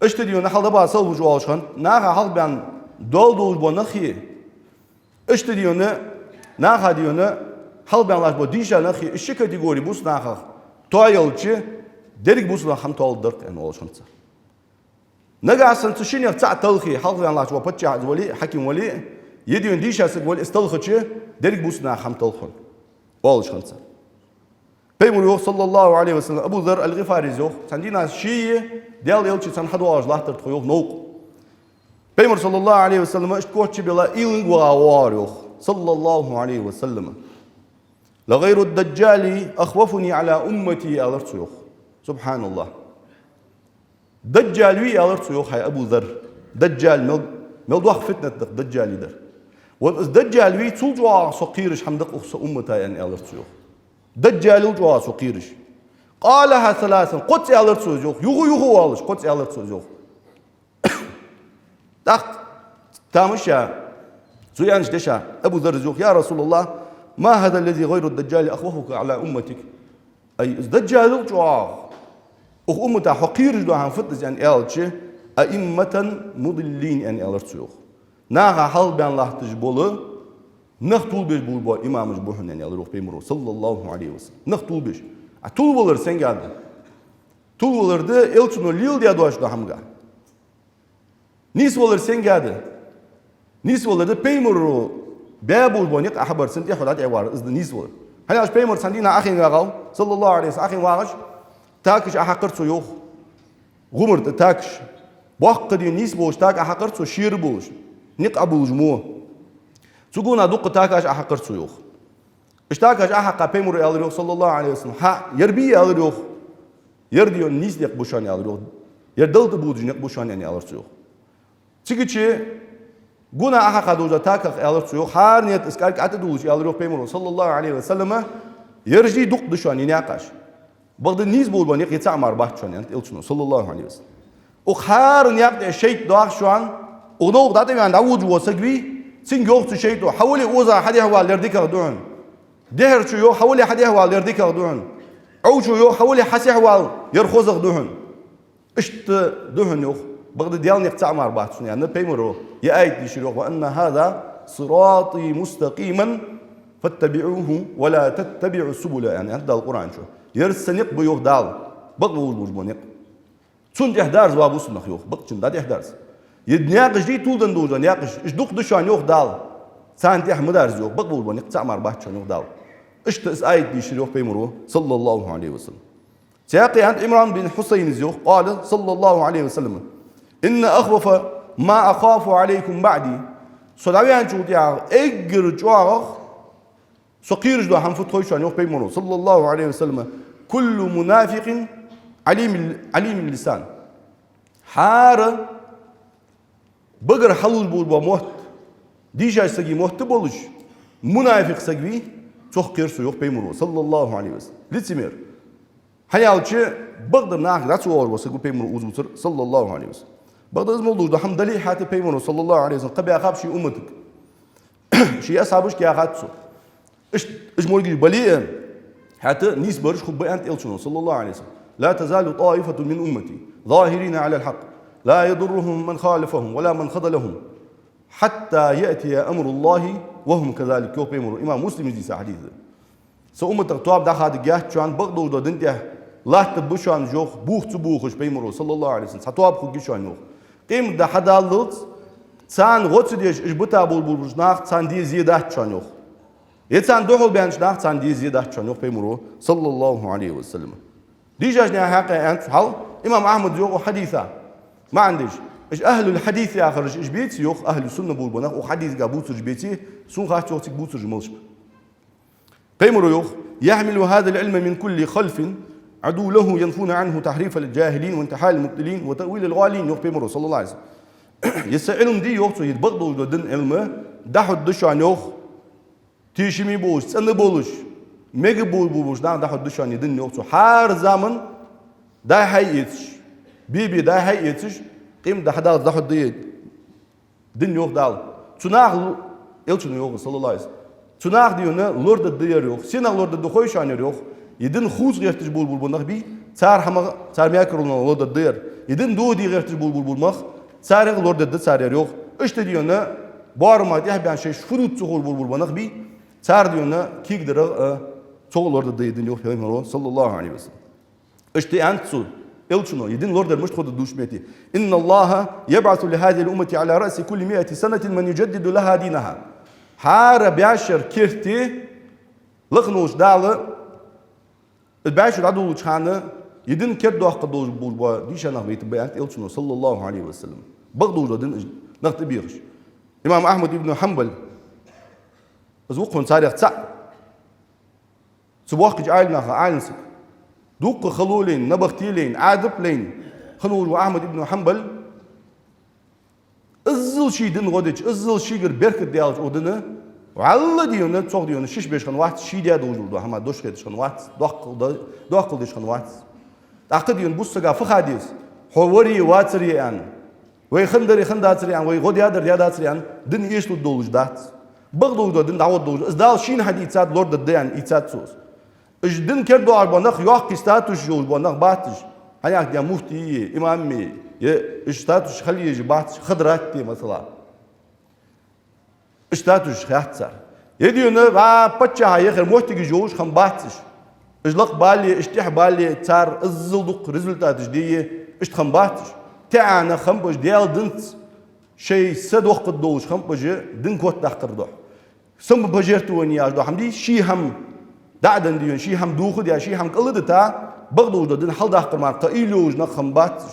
Иштта дийна хьалха дӀабаха салбуж оалаш хиннад, наха хьалха баьнна доал долаш бола нахи, иштта дийна наха дийна хьалха баьнна латташ бола дийша нахи, из ши категори бусалба нахах тоаялча, деррига бусалба нах хӀама тоалургдар-кх, аьнна, оалаш хиннад цар. Нагахьа санна цу шиннех цаӀ талхе, хьалха ваьнна латташ вола паччахь из вале а, хьаким вале а, е дийна дийша саг вале а, из талхача, деррига бусалба наха хӀама талх хьона, оалаш хиннад цар. Пайхамаро йоах, صلى الله عليه وسلم, Абу Зарр аль-ГӀифарес йоах, цхьан дийнахьа шийи Даьла элчеи цхьана хьадоагӀаш латтар тхо, йоах, новкъа. Пайхамар, صلى الله عليه وسلم, иштта коч чу белла, уйланга ваха воагӀар, йоах, صلى الله عليه وسلم. لغير الدجال أخوفني على أمتي, аьлар цо, йоах. سبحان الله. Даджал вий, аьлар цо, йоах, хӀай Абу Зарр. Даджал мел, мел доккха фитнат да-кх Даджала дар. Вот из Даджал вий, цул чӀоагӀа со кхераш хӀама да-кх укх са уммата, аьнна, аьлар цо, йоах. Даджалал чӀоагӀа со кхераш. قالها ثلاثا, кхозза аьлар цо из, йоах. Юха-юха оалаш, кхозза аьлар цо из, йоах. ТӀаккха тамаш а, цо аьннача дешах Абу Зарра йоах: يا رسول الله، ما هذا الذي غير الدجال أخوفك على أمتك؟ Ай, из Даджалал чӀоагӀа укх уммата хьо кхераш дола хӀама фуд из, аьнна аьлча, أئمة مضلين, аьнна аьлар цо, йоах. Наха хьалха баьнна латташ бола нах тилабеш болаш бола имамаш ба хьона, аьнна аьлар, йоах, Пайхамаро, صلى الله عليه وسلم. Нах тилабеш. А тилавалар сенга да? Тилавалар да элчано леладаь доацаш дола хӀамага. Нийсвалар сенга да? Нийсвалар да Пайхамаро баь болаш бола никъ Ӏохьабар, цунна тӀехьа хьо дӀатӀехьавалар, из да нийсвалар. ХӀана аьлча Пайхамар цхьан дийнахьа Ӏохайна ваьгӀав, صلى الله عليه وسلم, Ӏохайна вагӀаш, такаш Ӏохьакхар цо, йоах. ГӀумара тӀа такаш. Боккха дийна нийса болаш така Ӏохьакхар цо, шера болаш, никъ Ӏобуллаш мо. Цу гонахьа дукха такаш Ӏохьакхар цо, йоах. Иштта такаш Ӏохьакха Пайхамаро аьлар, йоах, صلى الله عليه وسلم: хӀа, ер бий, аьлар, йоах. Ер дийна нийса никъ ба шоана, аьлар, йоах. Ер Далла тӀабодаш никъ ба шоана, аьнна аьлар цо, йоах. Цигача гонахьа Ӏохьакха долча таках аьлар цо, йоах, хӀара наькъа из кӀаьрга ӀотӀадуллаш, аьлар, йоах, Пайхамаро, صلى الله عليه وسلم: ераш дий дукха да шоана, е наькъаш. Бакъда нийса болаш бола никъ е цаӀ мара бац шоана, аьннад элчано, صلى الله عليه وسلم. Укх хӀара наькъа тӀа шайтӀа доагӀа шоана, укх новкъа дӀатӀаваьнна дӀаводаш вола саг вий, цунга йоах цо шайтӀо: хьо вале оза хьадехьавала, ер дикагӀа да хьона. Дехьарчо йоах: хьо вале хьадехьавала, ер дикагӀа да хьона. Ӏовчо йоах: хьо вале хьасехьавала, ер хозагӀа да хьона. Иштта да хьона, йоах, бакъда Даьла никъ цаӀ мара бац шоана, аьнна Пайхамаро, е аят дийшар, йоах: وأن هذا صراطي مستقيما «فاتبعوه ولا تتبعوا السبل», аьнна, аьннад Дала Къуръан чу. Ер са никъ ба, йоах Дала, бакъ волаш бола никъ. Цунна тӀехьадарза, ва бусалба нах, йоах, бакъчунна дӀатӀехьадарза. Ер наькъаш дий, тувладенна долаш да наькъаш, уж дукха да шоана, йоах Дала. Царна тӀехьа ма дарза, йоах, бакъ волаш бола никъ цаӀ мара бац шоана, йоах Дала. Иштта из аят дийшар, йоах Пайхамаро, صلى الله عليه وسلم. Цхьаькха аьннад Ӏимран бин Хьусайна, йоах, قال صلى الله عليه وسلم: «إن أخوف ما أخاف عليكم بعدي». Со дӀаваьнначул тӀехьагӀа эггара чӀоагӀагӀа со кхераш дола хӀама фуд хой шоана, йоах Пайхамаро, صلى الله عليه وسلم: «كل منافق عليم، عليم اللسان». ХӀара багара хьалуш бола мотт, дийша сага мотт болаш, мунафикъ саг вий, цох кхер со, йоах Пайхамаро, صلى الله عليه وسلم. Лицемер. ХӀана аьлча, бакъдар нахага дӀа ца оалаш вола саг ва Пайхамаро укхаза вувцар, صلى الله عليه وسلم. Бакъда из мел долаш дола хӀама дале а хьаьта, Пайхамаро, صلى الله عليه وسلم, кхаъ баьхаб ший умматага. Ший асхьабашка яхад цо. Ишт-, уж моргаш бале а, хьаьта нийсбараш хургба, аьннад Элчано, صلى الله عليه وسلم: «لا تزال طائفة من أمتي ظاهرين على الحق لا يضرهم من خالفهم ولا من خذلهم حتى يأتي أمر الله وهم كذلك», йоах Пайхамаро, имам Муслима дийца хьадис да. Са умматах тоаба дӀахадаш яц шоана, бакъ долаш дола дина тӀа латтаргба шоана, йоах, бух ца бохаш, Пайхамаро, صلى الله عليه وسلم, цхьа тоаба хургья шоана, йоах. Къематди хьадаллалца царна гӀо ца деш, уж бита болаш бола нах, царна де зе дац шоана, йоах. Е царна духьал баьннача наха, царна де зе дац шоана, йоах Пайхамаро, صلى الله عليه وسلم. Дийшача наха хьакъехьа аьннад цо хьал, имам Ахьмада йоах укх хьадиса маӀан деш. Уж ахьлул хьадис яхараш уж беций, йоах, ахьлу сунна болаш бола нах укх хьадисага бувцараш беций, сона хац, йоах, цига бувцараш малаш ба. Пайхамаро йоах: «يحمل هذا العلم من كل خلف عدوله ينفون عنه تحريف الجاهلين وانتحال المبطلين وتأويل الغالين», йоах Пайхамаро, صلى الله عليه وسلم. Ер са Ӏилма дий, йоах цо, ер бакъ долаш дола дина Ӏилма дӀахьоргда шоана, йоах, тешаме болаш, цӀена болаш, мегаргболаш болаш нах дӀахьоргда шоана ер дин, йоах цо. ХӀара заман дӀа-хьа эцаш, бе-бе дӀа-хьа эцаш, къематди хьадаллалца дӀахьоргда ер дин, йоах Дала. Цу наха л-, Элчано йоах, صلى الله عليه وسلم, цу наха, дий хьона, лорадергда ер, йоах. Сенах лорадергда хой шоана ер, йоах? Ер дин хувца гӀерташ болаш бола нах бий, цар хӀамах, цар мекарлонах лорадергда ер. Ер дин дохаде гӀерташ болаш бола нах, царех лорадергда цар ер, йоах. Иштта, дий хьона, боарама тӀехьа баьнна, шоаш фу дувц ца ховш болаш бола нах бий, цар, дий хьона, кегадарах а, цох лорадергда ер дин, йоах Пайхамаро, صلى الله عليه وسلم. Иштта аьннад цо, Элчано, ер дин лорадар мишта хургда дувцача метте: «إن الله يبعث لهذه الأمة على رأس كل مائة سنة من يجدد لها دينها». ХӀара бӀаь шера керте лакха волча Дала из бӀаь шу дӀадоладеча хана ер дин кердадоаккхаргдолаш болаш бола дийша нах байтаргба, аьннад Элчано, صلى الله عليه وسلم. Бакъ долаш дола дин уж нах тӀабехаш. Имам Ахьмад ибн Хьанбал, из ва-кх хьона царех цаӀ. Цу боккхийча Ӏаьлимнаха Ӏаьлим саг. Дукха хало лайна, набахте лайна, Ӏадат лайна хинна волаш ва Ахьмад ибн Хьанбал. Иззал ший дин гӀо дича, иззал шийгара беркат даьлча укх дина, вӀалла, дий хьона, цох, дий хьона, шиш беш хинна вац, ший даь долаш дола хӀама дош хеташ хинна вац, доккхал да-, доккхал деш хинна вац. ТӀаккха, дий хьона, бусалба сага фу ха деза, хьо варий, вацарий аьнна. Вай хиннадарий, хиннадацарий аьнна, вай гӀо даьдар, даьдацарий аьнна, дин эшалургдолаш дац. Бакъ долаш дола дин дӀагӀоргдолаш, из Дала шийна хьаийцад, лорадергда аьнна, ийцад цо из. Уж дин кердадоагӀаш бола нах йоккхий статусаш йолаш бола нах бац уж. ХӀана аьлча, муфтий, имам, е уж статусаш хила езаш бац уж, хадрат, масала. Уж статусаш хьаэц цар. Е, дий хьона, вай паччахьа яхар моттигаш йолаш хинна бац уж. Уж лакхбале, уж тӀехбале, цар иззал дукха результаташ де, иштта хинна бац уж. ТаӀана хиннаб уж Даьла динца шоай са дохкаргдолаш, хиннаб уж дин котдаккхар духьа. Самопожертвование яхаш дола хӀама дий, ший хӀама дӀа а денна, дий хьона, ший хӀама дохадаь, ший хӀама кӀалдита, бакъ долаш дола дин хьалдаккхар мара кхы уйла йолаш нах хинна бац уж.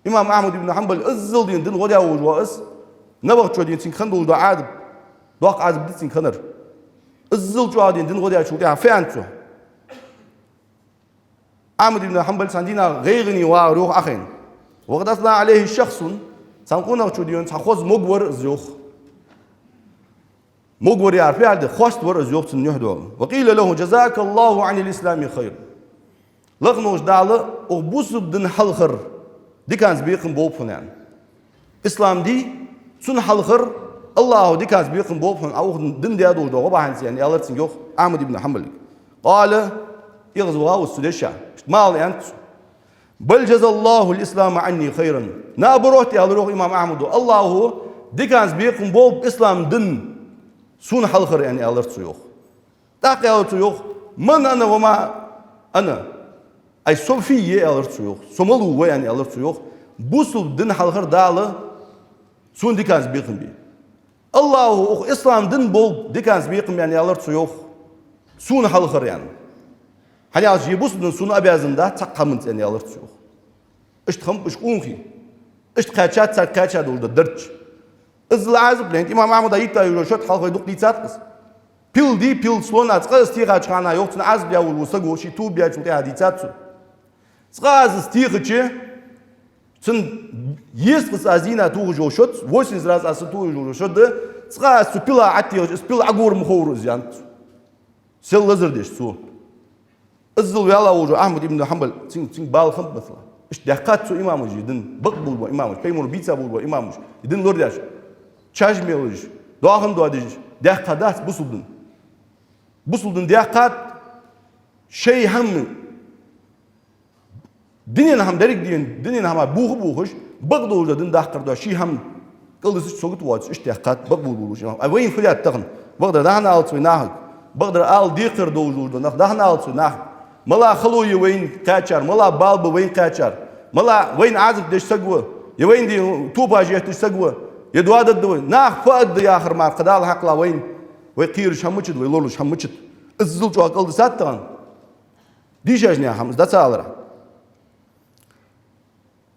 Имам Ахьмад ибн Хьанбал иззал, дий хьона, дин гӀо даь волаш ва из, набахточо, дий хьона, цунга хинна долаш дола Ӏазап, доккха Ӏазап да цунга хиннар. Иззал чӀоагӀа, дий хьона, дин гӀо даьчул тӀехьагӀа фу аьннад цо? Ахьмад ибн Хьанбал цхьан дийнахьа гӀайгӀане вагӀар, йоах, Ӏохайна. «وقد أثنى عليه شخص», цхьан къонахчо, дий хьона, цхьа хоза мог вар из, йоах. Мог вар яхар фу яхилга да, хоаставар из, йоах, цунна юхь доагӀа. «وقيل له: جزاك الله عن الإسلام خيرا». Лакха волча Дала укх бусалба дина хьалхара диканца бекхам болба хьона, аьнна. Ислам дий, цунна хьалхара АллахӀа диканца бекхам болба хьона, Ӏа укх дина даь долаш дола гӀо бахьанца, аьнна, аьлар цунга, йоах, Ахьмад ибн Хьанбалга. «قال», эгӀазвахав из цу деша. Иштта ма аьлла, аьннад цо. «بل جزى الله الإسلام عني خيرا». Наоборот, аьлар, йоах, имам Ахьмада, АллахӀа диканца бекхам болба ислам дин сона хьалхара, аьнна, аьлар цо, йоах. ТӀаккха аьлар цо, йоах: «من أنا وما أنا». Ай, со фу я, аьлар цо, йоах. Со малув ва, аьнна, аьлар цо, йоах. Бусалба дин хьалхара Дала сона диканца бекхам бе. АллахӀа укх ислам дин болба диканца бекхам бе, аьнна, аьлар цо, йоах, сона хьалхара, аьнна. ХӀана аьлча, е бусалба дин сона обязан дац цхьаккха хӀаманца, аьнна, аьлар цо, йоах. Иштта хиннаб уж къонахий. Иштта кхаьчад царга кхаьча долаш дола дарж. Иззал Ӏазап ле, имам Ахьмада йийтта йолаш йола шот хьалхавай дукха дийцад-кх из. Пил дий, пил слона, цкъа из техача хана, йоах, цунна Ӏазап даь волаш вола саг ва, ше тоба баьчул тӀехьагӀа дийцад цо. Цкъа аз из техача, цунна езткъа саг аз дийна тохаш йолаш йоц, восемьдесят раз аз са тохаш йолаш йола шо да, цкъа аз цу пила Ӏотехача, из пил Ӏогора ма ховра из, аьннад цо. Сел лазар деш цо. Иззал ваьнна волаш вола Ахьмад ибн Хьанбал, цунга, цунга бала хиннаб, масала. Иштта даьккхад цу имамаша из дин, бакъ болаш бола имамаш, пайхамара бийца болаш бола имамаш, из дин лорадаьш. Чаш мелаш, доахан доадеш, даьккха дац бусалба дин. Бусалба дин даьккхад, шоай хӀама, дунен хӀама деррига дийна, дунен хӀама буха-бухаш, бакъдолаш дола дин даккхар да, ший хӀама кӀалдисача сагот воацаш, иштта даьккхад бакъболаш бола имам. Ай, вайна фу даьд тахан? Бакъдар дӀахо алац вай нахага. Бакъдар ала декхар долаш дола нах дӀахо алац вай нахага. Мала хало я вайна кхаьчар, мала бала ба вайна кхаьчар, мала вайна Ӏазап деш саг ва, е вайна дий топаш етташ саг ва, е доадаргда вай. Наха фу аргда яхар мара кхы Дала хьакхалла вайна. Вай кхераш хӀама мичад, вай лорлуш хӀама мичад. Иззал чӀоагӀа кӀалдисад тахан. Дийшача наьха хӀама из да ца алар.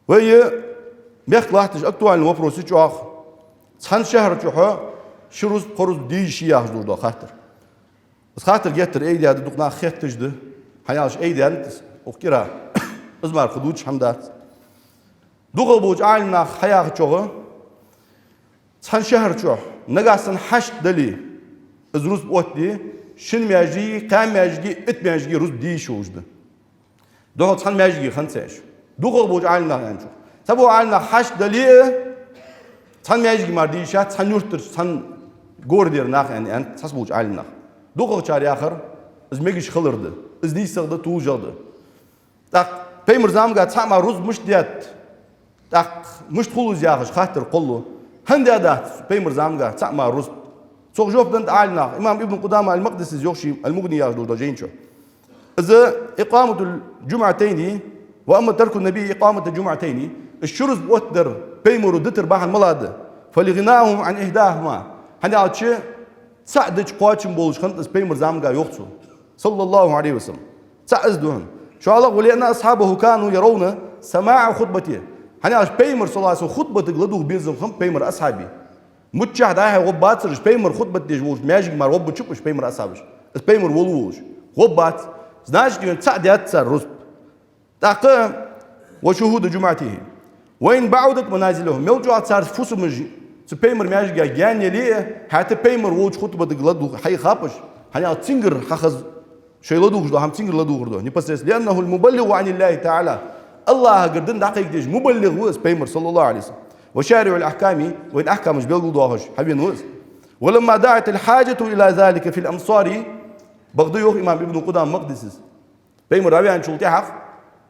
Вай мехка латташ актуальни вопрос я чӀоагӀа. Цхьан шахьар чухьа ши рузба, кхо рузба де йиш йий яхаш долаш дола хаттар. Из хаттар геттара айдаьд, дукха нах хетташ да. ХӀана аьлча айдаьд из укх кӀира. Из мара кхы дувцаш хӀама дац. ДукхагӀа болча Ӏалимнаха хьаяхачох, цхьан шахьар чухьа нагахьа санна хьашт дале, из рузба оттаде, шин маьждиге, кхаь маьждиге, итт маьждиге рузба де йиш йолаш да. Духхьал цхьан маьждиге хиннад цхьа шу. ДукхагӀа болча Ӏалимнаха аьнначох. Цхьаболча Ӏалимнаха хьашт дале а, цхьан маьждиге мара де йиш яц, цхьан юртарча, цхьан городера нах, аьнна, аьннад цхьаболча Ӏалимнаха. ДукхагӀчар яхар, из мегаш хилар да, из нийсагӀа да, толашагӀа да. ТӀаккха пайхамара заманга цхьа мара рузба мишта даьд, тӀаккха мишта хул из яхаш хаттар кхоллу. ХӀана даьдац пайхамара заманга цхьа мара рузба? Цох жоп деннад Ӏалимнаха. Имам Ибн Къудама аль-Макъдисис йоах ший аль-МугӀни яхаш долча жайна чу. Из إقامة الجمعتين، وأما ترك النبي إقامة الجمعتين. Из ши рузба оттадар пайхамара дитар бахьан мала да? فلغناهم عن إحداهما. ХӀана аьлча, цхьаъ дича кхоачам болаш хиннад из пайхамара заманга, йоах цо, صلى الله عليه وسلم. Цхьаъ из да хьона. ШоллагӀа, ولأن أصحابه كانوا يرون سماع خطبته. ХӀана аьлча пайхамар, صلى الله عليه وسلم, хутбатага ладувгӀа безам хиннаб пайхамара асхьабий. Миччахьа дӀа-хьа гӀоргбацар уж, пайхамар хутбат деш волча маьждиге мара гӀоргбац уж пайхамара асхьабаш. Из пайхамар волаш волаш гӀоргбац. Значит, вайна цхьаъ даьд цар рузба. ТӀаккха وشهود جمعته وإن بعدت منازلهم. Мел чӀоагӀа цар фусамаш цу пайхамара маьждига гаьна яле а, хӀаьта пайхамар волча хутбатага ладувгӀа хьайхаб уж, хӀана аьлча цунгара хьахеза шоай ладувгӀаш дола хӀама цунгара ладувгӀар да. Непосредственно. لأنه المبلغ عن الله تعالى. АллахӀагара дин дӀакхайкадеш мубаллигӀ ва из пайхамар, صلى الله عليه وسلم. وشارع الأحكام, вайна ахькамаш белгалдоахаш хьавена ва из. ولما دعت الحاجة إلى ذلك في الأمصار. Бакъда, йоах имам Ибн Къудама Макъдисис, пайхамар дӀаваьнначул тӀехьагӀа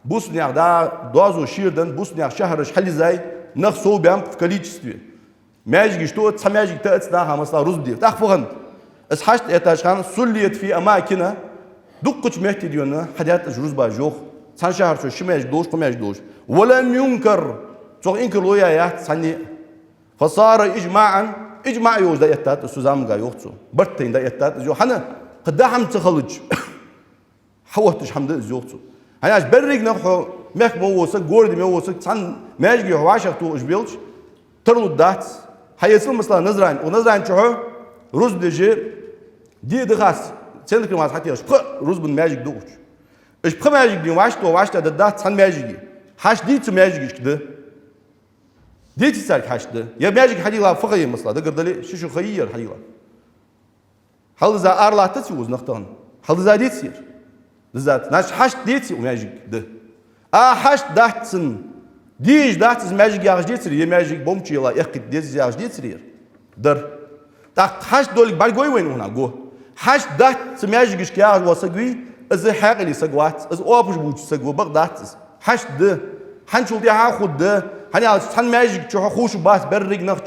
бусалба наьха дӀа доазув шера денна, бусалба наьха шахьараш хьалйизай, нах совбаьннаб в количестве. Маьждигаш тоъац, цхьа маьждиг тоъац наха, масала, рузба де. ТӀаккха фу хиннад? Из хьашт эттача хана, صليت في أماكن, дуккхача метте дийна хьадаьд уж рузбаш, йоах. Цхьан шахьар чу ши маьждиг долаш, кхо маьждиг долаш. ولم ينكر, цох инкарло яь яц цхьанне а. فصار إجماعا, иджмаӀ йолаш дӀаэттад из цу заманга, йоах цо. Барт тайна дӀаэттад из, йоах. ХӀана? Кхы даа хӀама ца хилча, хьаотташ хӀама да из, йоах цо. ХӀана аьлча берригаш нах, хьо мехка мел вола саг, городе мел вола саг, цхьан маьждиге хьо вӀашагӀтохаш велча, тарлургдац. Хьаэцал, масала, Назране. Укх Назране чухьа рузба деш диъ ди хас, центр Крыма хьатехаш, пхи рузбан маьждиг да укх чу. Уж пхи маьждиг дийна вӀаштӀехьа, вӀаштӀехьа дергдац цхьан маьждиге. Хьашт дий цу маьждигашка? Да. Деций царга хьашт? Да. Ер маьждиг хьадийлла фу ха я, масала, дагардале, ши шу ха йий ер хьадийлла? Хьалдиза ара латтаций укхаза нах тахан? Хьалдиза деций ер? Дизац. Значит, хьашт деций укх маьждига? Да. А хьашт дац цун, де йиш дац из маьждиг яхаш децарий? Ер маьждиг бомбача йола эккхийта деза яхаш децарий ер? Дар. ТӀаккха хьашт долга бӀаргагой вайна укханахьа? Го. Хьашт дац цу маьждигашка яхаш вола саг вий, из хьаькъале саг вац, из оапаш бувцаш саг ва, бакъ дац из. Хьашт да. ХӀанзчул тӀехьагӀа а хургда, хӀана аьлча цхьан маьждига чухьа ховш бац берригаш нах,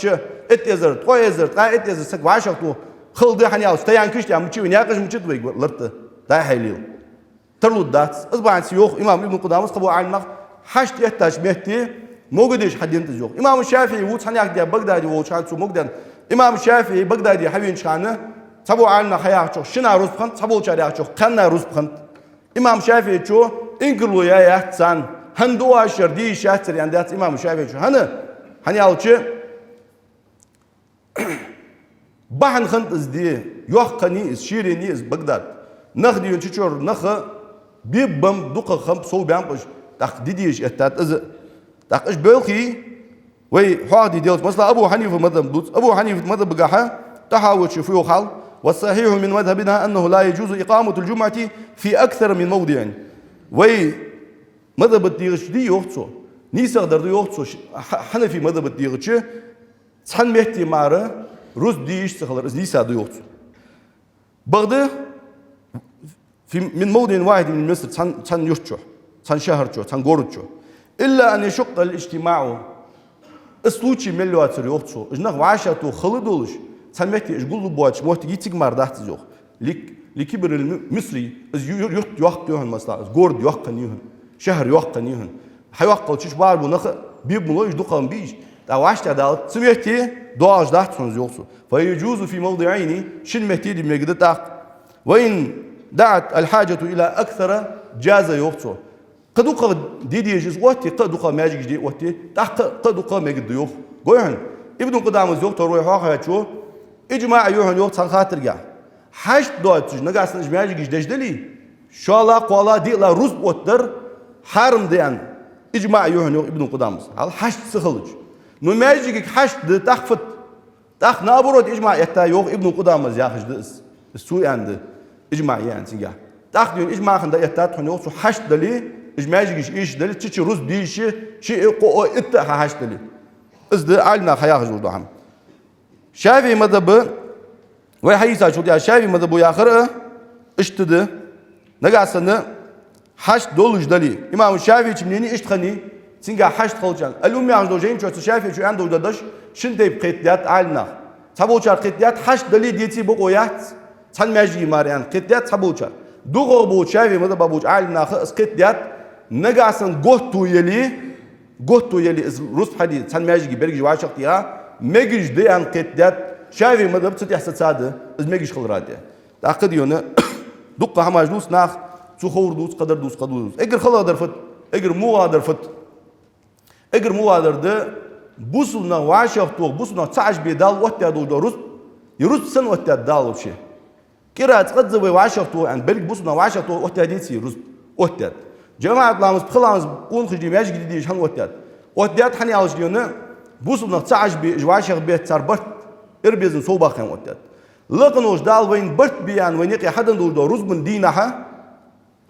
итт эзар, ткъо эзар, ткъаь итт эзар саг вӀашагӀтоха, Хала да, хӀана аьлча, стоянкаш тӀа мича вай, наькъаш мича да вай ларта, дӀа-хьа лела. Тарлуш дац. Из бахьанца йоах имам Ибн Къудамас, кхыбола Ӏаламнах, хьашт эттача метте могадеш хьаденад из, йоах. Имам ШафиӀи вувц хьанехк де Багдаде волча хана цо могадаьд. Имам ШафиӀи Багдаде хьавенача хана, цхьабола Ӏаламнах хьаяхачох, шин а рузба хиннад, цхьаболчар яхачох, кхаь а рузба хиннад. Имам ШафиӀийчо инкарло яь яц царна, хӀана ду оаш ер, де йиш яцар аьнна дац имам ШафиӀийчо. ХӀана? ХӀана аьлча, бахьан хиннад из де, йоккха хиннай из, шера хиннай из Багдад. Нах дийна чу чура, наха беббам, дукха хам совбаьннаб уж, тӀаккха де дезаш эттад из. ТӀаккха уж белхий, вай хьоахаде делча, масала, Абу Хьанифа мазхӀаб дувц. Абу Хьанифа мазхӀабагахьа ТӀахӀавечо фу йоах хьал: «والصحيح من مذهبنا أنه لا يجوز إقامة الجمعة في أكثر من موضع». Вай мазхӀаба дегӀаца дий, йоах цо, нийсагӀа дар да, йоах цо, ш-, хьа-, хьанафий мазхӀаба дегӀаца, цхьан метте мара рузба де йиш ца хилар, из нийса да, йоах цо. Бакъда, في، من موضع واحد من مصر, цхьан, цхьан юрта чу, цхьан шахьара чу, цхьан города чу. «إلا أن يشق الاجتماع». Из случай мел йоацар, йоах цо, уж нах вӀашагӀтоха хала долаш, цхьан метте уж гуллуш боацача моттиге, цига мара дац из, йоах. «لك-، لكبر المصر», из ю-, ю-, юрт йоккха я хьона, масала, из город йоккха я хьона, шахьар йоккха я хьона. Хьайоккхалча уж барбу нах, беббам лой уж, дукха хам бий уж. ТӀаккха вӀаштӀехьадалац, цу метте доагӀаш дац хьона из, йоах цо. «فيجوز في موضعين», шин метте де мегаш да тӀаккха. «وإن دعت الحاجة إلى أكثر جاز», йоах цо. Кхы дукха де дезаш из отте, кхы дукха маьждигаш де отте, тӀаккха кхы дукха мегаш да, йоах. Гой хьона, Ибн Къудамас йоах, тховра вай хьоахаваьчо, иджмаӀ я хьона, йоах, цхьан хаттарагахь. Хьашт доацаш, нагахьа санна уж маьждигаш деш дале, шоллагӀа, кхоалагӀа, диълагӀа рузба оттадар хьарам да аьнна, иджмаӀ я хьона, йоах Ибн Къудамас. Хьал хьашт ца хилча. Но маьждигага хьашт да, тӀаккха фуд? ТӀаккха наоборот иджмаӀ эттай, йоах Ибн Къудамас, яхаш да из. Из цо аьнна да, иджмаӀ я аьнна цигахь. ТӀаккха дийна иджмаӀ хинна дӀаэттад хьона, йоах цо, хьашт дале, уж маьждигаш эшаш дале, цу чу рузба де йиш я, шиъ, кхоъ, итт а хьа хьашт дале. Из да Ӏаламнаха хьаяхаш долаш дола хӀама. ШафиӀий мазхӀаб, вай хьаийцачул тӀехьагӀа ШафиӀий мазхӀабо яхар а иштта да. Нагахьа санна хьашт долаш дале, имам ШафиӀийча мнени иштта хиннай, цигахь хьашт хилча. «Ал-Умм» яхаш долча жайна чу ШафиӀийчо аьнна долаш дола дош шин тайпа кхетадаьд Ӏаламнаха. Цхьаболчар кхетадаьд, хьашт дале, деце бокъо яц цхьан маьждиге мара аьнна кхетадаьд цхьаболчар. ДукхагӀболча ШафиӀий мазхӀаба болча Ӏаламнаха из кхетадаьд, нагахьа санна готто яле, готто яле, из рузба хьаде цхьан маьждиге берригаш вӀашагӀтеха, мегаш да аьнна кхетадаьд. ШафиӀий мазхӀаб цу тӀа сацад, из мегаш хилара тӀа. ТӀаккха дийна дукха хӀамаш дувц наха, цу ховр дувц, кхыдар дувц, кхыдар дувц. Эггара халагӀдар фуд, эггара мугӀадар фуд? Эггара мугӀадар да бусалба нах вӀашагӀтоха, бусалба нах цхьа Ӏаш бе Дала оттадаь долаш дола рузба, е рузба санна оттадаьд Дала вообще. КӀира цкъаза вай вӀашагӀтоха аьнна, берригаш бусалба нах вӀашагӀтоха оттадаьдий из рузба? Оттадаьд. ЖамаӀат ламаз, пхи ламаз къонахий де, маьждиге де дезаш хӀана оттадаьд? Оттадаьд, хӀана аьлча дийна, бусалба нах цхьа Ӏаш бе, уж вӀашагӀбетта цар барт, эр безам совбаккха аьнна оттадаьд. Лакха волча Дала вайна барт бе аьнна вайна юкъе хьаденна долаш дола рузбан дийнахьа,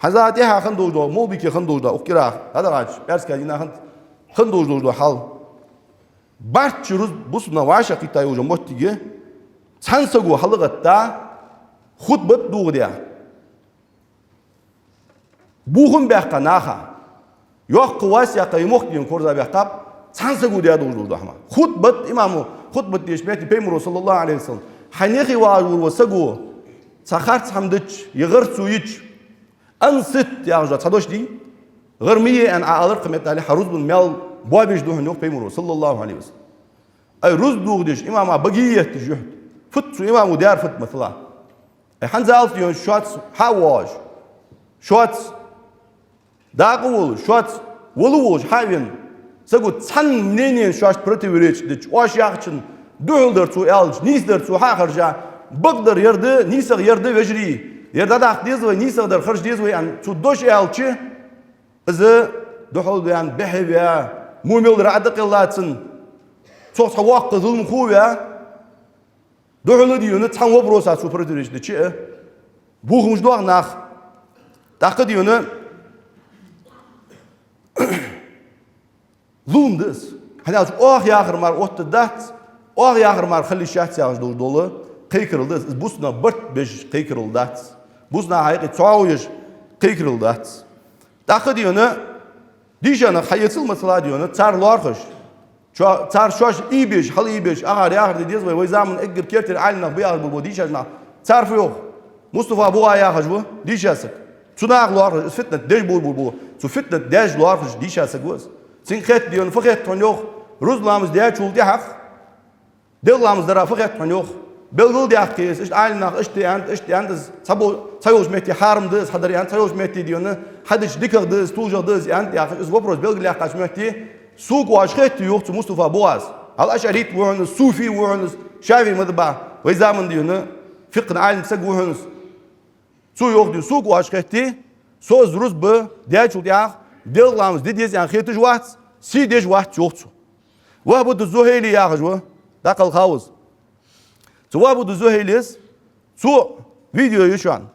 хӀанз а тӀехьа хинна долаш дола, молбике хинна долаш дола, укх кӀира хьадагӀача пӀаьраска дийнахьа хинна долаш долаш дола хьал. Барт чу рузба бусалба нах вӀашагӀкхийтта йолча моттиге цхьан саго хьалгӀатта, хутбат дувгӀа де, бохам баьккха наха, йоккха вас яьккха, е мохк дийна корзагӀбаьккхаб, цхьан саго даь долаш дола хӀама. Хутбат, имамо хутбат деш метте, Пайхамаро, صلى الله عليه وسلم, хьайна юхе вагӀаш вола саго цхьа харц хӀама дича, е гӀар цо йича, «أنصت» яхаш дола цхьа дош дий, гӀар ма е аьнна Ӏа алар, кхы меттел хьа рузбан маьл боабеш да хьона, йоах Пайхамаро, صلى الله عليه وسلم. Ай, рузба дувгӀа деш, имама баге етташ юхьт. Фуд цу имамо даьр, фуд, масала? Ай, хӀанзалца дийна шоаца хьа а воагӀаш, шоаца дакъа а волаш, шоаца вала а волаш хьа а вена, саго цхьан мненена шоашта противоречить дича, оаш яхачунна духьал дар цо аьлча, нийса дар цо хьа а хержа, бакъдар ер да, нийсагӀа ер да, вежарий, ер дӀадаккха деза вай, нийсагӀа дар хержа деза вай аьнна, цо дош аьлча, из духьал ваьнна, бӀехе ваь, во мел дар Ӏа дӀакхелла цунна, цох цхьа воккха зуламхо ваь, духьал а дийна, цхьан вопроса цо противоречить дича а, бохамаш доагӀа наха. ТӀаккха дийна зулам да из. ХӀана аьлча оаха яхар мара оттаргдац, оаха яхар мара хила йиш яц яхаш долаш дола кхайкарал да из. Из бусалба нах барт беш кхайкарал дац. Бусалба наха юкъе цхьоагӀо еш кхайкарал дац. ТӀаккха дийна дийша нах хьаэцал, масала, дийна, цар лоархӀаш. Цар шоаш ийбеш, хьалъийбеш, акхар яхар де деза вай, вай заман эггара кертера Ӏалимнах ба яхаш бола дийша нах. Цар фу йоах? Мустафа БугӀа яхаш ва дийша саг. Цу наха лоархӀаш, из фитнат деш бола, бола, цу фитнат деш лоархӀаш дийша саг ва из. Цунга хетт, дий хьона, фу хетт хьона йоах, рузба ламаз даьчул тӀехьагӀа делкъа ламаз дара фу хетт хьона йоах. Белгалдаьккхе из, иштта Ӏалимнаха иштта аьннад, иштта аьннад из, цхьабо-, цхьайолча метте хьарам да из хьадар аьнна, цхьайолча метте, дий хьона, хьадича дикагӀа да из, тужагӀа да из аьннад яхаш, из вопрос белгалъяьккхача метте, сога оаш хетте йоах цу Мустафа БугӀас. Хьал ашӀарит ва хьона из, суфи ва хьона из, шафиӀий мазхӀаба, вай заман, дий хьона, фикъхӀа Ӏалим саг ва хьона из. Цо йоах, дий хьона, сога оаш хетте, со из рузба даьчул тӀехьагӀа делкъа ламаз де деза аьнна хеташ вац, сий деш вац, йоах цо. Вахьбату Зухьайли яхаш ва, дӀакхелха ва из. Цу Вахьбату Зухьайлис, цо, видео я шоана,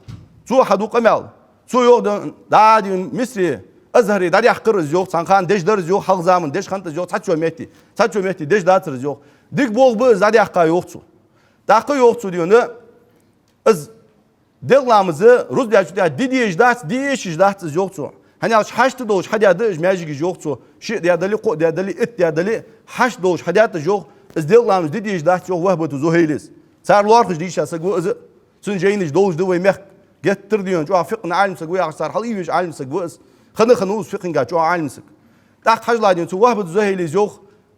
цо хьаду къамаьл. Цо йоах, дий хьона, дӀа, дий хьона, Мисре, Азхьаре дӀадаьккхар из, йоах, цхьан хана деш дар из, йоах, хьалха заман деш хиннад из, йоах, цхьаччо метте, цхьаччо метте деш дацар из, йоах. Дика болх ба из дӀадаьккха, йоах цо. ТӀаккха йоах цо, дий хьона, из делкъа ламаз рузба даьчул тӀехьагӀа де дезаш дац, де эшаш дац из, йоах цо. ХӀана аьлча хьашт долаш хьадаьд уж маьждигаш, йоах цо. Шиъ даь дале, кхоъ даь дале, итт даь дале, хьашт долаш хьадаьд уж, йоах. Из делкъа ламаз де дезаш дац, йоах, Вахьбату Зухьайлис. Цар лоархӀаш дийша саг ва из. Цун жайнаш долаш да вай мехка. Геттара, дий хьона, чӀоагӀа фикъхӀа Ӏалим саг ва яхаш, цар хьалъийбеш Ӏалим саг ва из. Хинна, хинна ва из фикъхӀа чӀоагӀа Ӏалим саг. ТӀаккха хьажал, дий хьона, цу Вахьбату Зухьайлис йоах,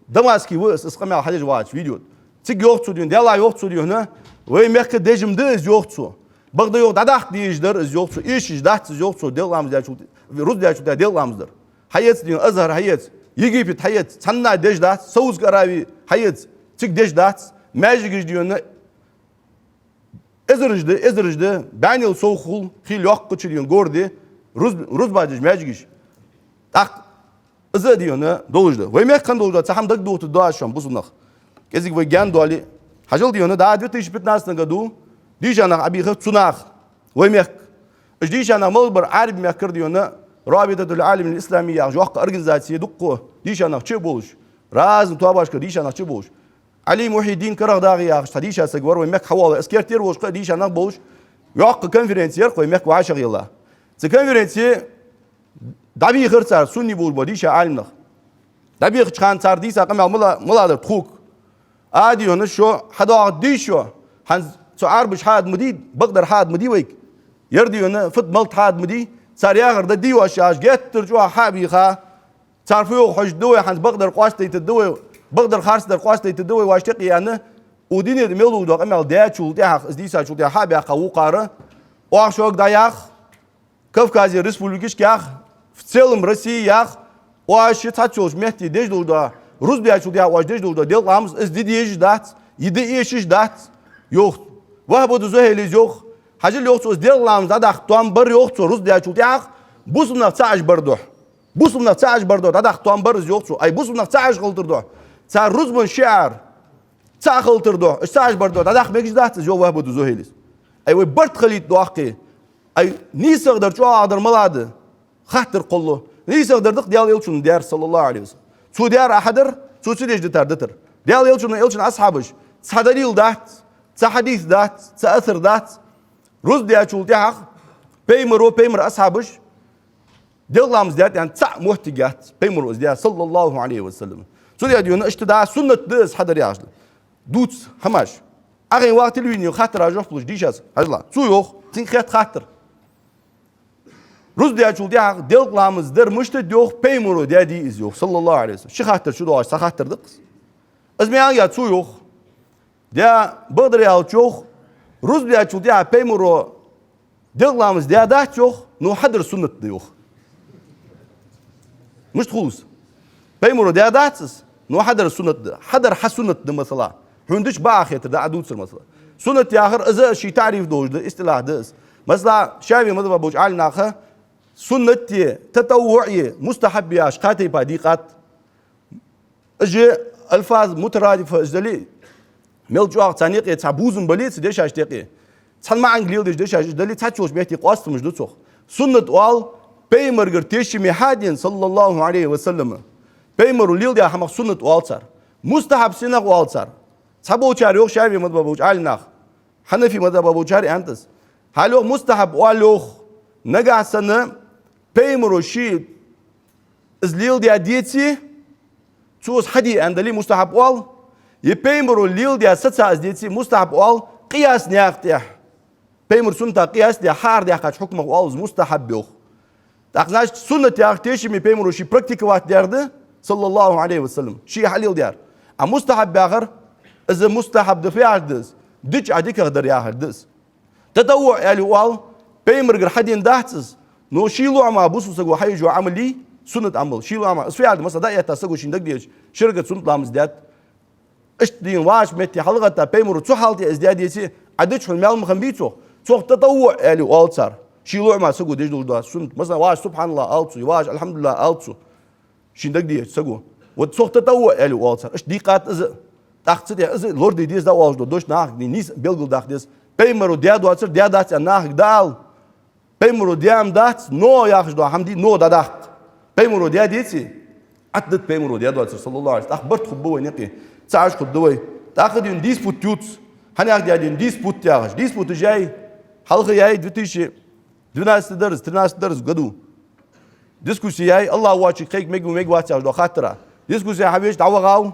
Дамаске ва из, из къамаьл хьадеш вагӀача видео тӀа. Цига йоах цо, дий хьона, Даьлах йоах цо, дий хьона, вай мехка деш-м да из, йоах цо. Бакъда йоах, дӀадаккха дезаш дар из, йоах цо, эшаш дац из, йоах цо, делкъа ламаз даьчул, рузба даьчул тӀехьагӀа делкъа ламаз дар. Хьаэца, дий хьона, Азхьар хьаэца, Египет хьаэца, цхьанне деш дац, Саудовская Аравия хьаэца, цига деш дац, маьждигаш, дий хьона, эзараш да, эзараш да, бӀаьнел сов хул, хий йоккхача, дий хьона, городе, руз-, рузба деш маьждигаш. ТӀаккха из а, дий хьона, долаш да. Вай мехка хинна долаш да, цхьа хӀама дагадохийтаргда аз шоана, бусалба нах. КӀезига вай гаьна доале. Хьажал, дий хьона, да, две тысячи пятнадцатом году дийша нах Ӏобийхар цу наха вай мехка. Уж дийша нах малаш бар? Ӏарбий мехкара, дий хьона, Рабитатуль-Ӏалямиль-Исламия яхаш йоккха организаци, дуккха дийша нах чу а болаш, разни тоабашкара дийша нах чу а болаш. Ӏали Мухьйиддин КарагӀдагӀи яхаш цхьа дийша саг вар вай мехка хьавоалаш, из керттера волаш кхы а дийша нах болаш, йоккха конференци яр-кх вай мехка вӀашагӀъелла. Цу конференце дӀабийхар цар, сунний болаш бола дийша Ӏалимнах. ДӀабийхача хана цар дийца къамаьл мала-, малагӀа дар тхога? А, дий хьона, шо хьадоагӀаргдий шо? ХӀанз цу Ӏарбаша хьадаргма дий, бакъдар хьадаргма дий вайга? Ер, дий хьона, фуд-малад хьадаргма дий? Цар яхар да дий оаш яхаш, геттара чӀоагӀа хьа а бийха, цар фу йоах хьожаргда вай, хӀанз бакъдар къоастадайтаргда вай, бакъдар харцдар къоастадайтаргда вай, вӀаший тӀекъе аьнна, укх дунен тӀа мел долаш дола къамаьл даьчул тӀехьагӀа, из дийцачул тӀехьагӀа хьа а баьккха вукхар, оаха шуга дӀаях, Кавказе республикашка ях, в целом России ях, оаш шоай цхьайолча метте деш долаш дола, рузба даьчул тӀехьагӀа оаш деш долаш дола делкъа ламаз, из де дезаш дац, из де эшаш дац, йоах. Вахьбату Зухьайлис йоах, хьажал, йоах цо, из делкъа ламаз дӀадаккха тоам бар, йоах цо, рузба даьчул тӀехьагӀа, бусалба нах цаӀ Ӏаш бар духьа. Бусалба нах цаӀ Ӏаш бар духьа дӀадаккха тоам бар из, йоах цо. Ай, бусалба нах цаӀ Ӏаш хилийтар духьа, цар рузбан шиӀар цаӀ хилийтар духьа, уж цаӀ Ӏаш бар духьа дӀадаккха мегаш дац из, йоах Вахьбату Зухьайлис. Ай, вай барт хилийта доаккхе. Ай, нийсагӀа дар, чӀоагӀагӀа дар малагӀа да? Хаттар кхоллалу. НийсагӀа дар да-кх Даьла Элчано даьр, саллаллахӀу Ӏалайхи ва саллам. Цо даьр а хьадар, цо ца деш дитар дитар. Даьла Элчано, Элчан асхьабаша цхьа далил дац, цхьа хьадис дац, цхьа асар дац. Рузба даьчул тӀехьагӀа пайхамаро, пайхамара асхьабаша делкъа ламаз даьд аьнна цхьа моттиг яц, пайхамаро из даьр, саллаллахӀу Ӏалайхи ва саллам. Цудухьа, дий хьона, иштта да, суннат да из хьадар яхаш. Дувца хӀамаш. Ахьа вахар телевидене хаттар а жоп луш дийшад, хьажал. Цо йоах, цунга хетт хаттар. Рузба даьчул тӀехьагӀа делкъа ламаз дар мишта да йоах, пайхамаро даьдий из йоах, саллаллахӀу Ӏалайхи ва саллам. Ши хаттар чудоагӀаш цхьа хаттар да-кх из. Из ма аьннагӀа, цо йоах, даь, бакъдар аьлча, йоах, рузба даьчул тӀехьагӀа пайхамаро делкъа ламаз даь дац йоах, но хьадар суннат да йоах. Мишта хул из? Пайхамаро даь дац из, но хьадар суннат да. Хьадар хьа суннат да, масала. Хьона дича бакъахьа хетар да Ӏа дувцар, масала. Суннат яхар из а ший таӀриф долаш да, истилахь да из. Масала, ШафиӀий мазхӀабе болча Ӏалимнаха суннате, татаввуӀе, мустахьаббе яхаш кхаь тайпа дийкъад. Уж алфаз мутарадифа уж дале, мел чӀоагӀа царна юкъе цхьа бувзам бале цу дешашта юкъе, цхьан маӀанга леладеш дешаш уж дале, цхьайолча метте къоастамаш да цох. Суннат оал пайхамарагара тешаме хьадена, саллаллахӀу Ӏалайхи ва саллам. Пайхамаро леладаь хӀамах суннат оал цар. Мустахьаб сенах оал цар? Цхьаболчар йоах, ШафиӀий мазхӀабе болча Ӏалимнаха, Хьанафий мазхӀабе болчар аьннад из. Хьал йоах, мустахьаб оал йоах, нагахьа санна пайхамаро ше из леладаь деце, Цо из хьаде аьнна дале, мустахьаб оал, е пайхамаро леладаь саца из деце, мустахьаб оал, къияс наькъа тӀа. Пайхамара суннатах къияс даь, хьаарадаьккхача хьукмах оал из мустахьаб, йоах. ТӀаккха, значит, суннат яхар тешаме пайхамаро ше практиковать даьр да, саллаллахӀу Ӏалайхи ва саллам, ше хьалеладаьр. А мустахьаб яхар, из мустахьаб да фу яхар да из? Дича Ӏа дикагӀа дар яхар да из. ТатаввуӀ аьле оал, пайхамарагара хьадена дац из, но ший лоӀамах бусалба саго хьаеш йола Ӏамал, суннат Ӏамал, ший лоӀамах. Из фу яхар да? Масала, дӀаэтта саго шийна дагадеъча, ши ракаӀат суннат ламаз даьд. Иштта дийна вагӀача метте хьалгӀатта, пайхамаро цу хьала тӀа из даь деце, Ӏа дича хьона маьл ма хиннабий цох. Цох татаввуӀ аьле оал цар. Ший лоӀамах саго деш долаш дола суннат. Масала, вагӀаш «СубхьаналлахӀ» ала цо, вагӀаш «АлхьамдулиллахӀ» ала цо. Шийна дагадеъча саго. Вот цох татаввуӀ аьле оал цар. Иштта дийкъад из. ТӀаккха цу тӀа из лораде деза дӀаоалаш дола дош, нахага дийна нийса белгалдаккха деза. Пайхамаро даь доацар даь дац аьнна нахага дӀаала. Пайхамаро даь-м дац, но яхаш дола хӀама дий, но дӀадаккха. Пайхамаро даь деце, Ӏаттадат пайхамаро даь доацар, саллаллахӀу Ӏалайхи ва саллам. ТӀаккха барт хургба вайна юкъе. ЦаӀаш хургда вай. ТӀаккха дийна диспут ювц. ХӀана яхаш да дийна диспут яхаш? Диспуташ яьй, хьалха яьй, две тысячи двенадцатый дар из, тринадцатый дар из году. Дискусси яьй, АллахӀ воацачунга кхайка мег ва, мег вац яхаш дола хаттара. Дискусси хьавеча, дӀавахав.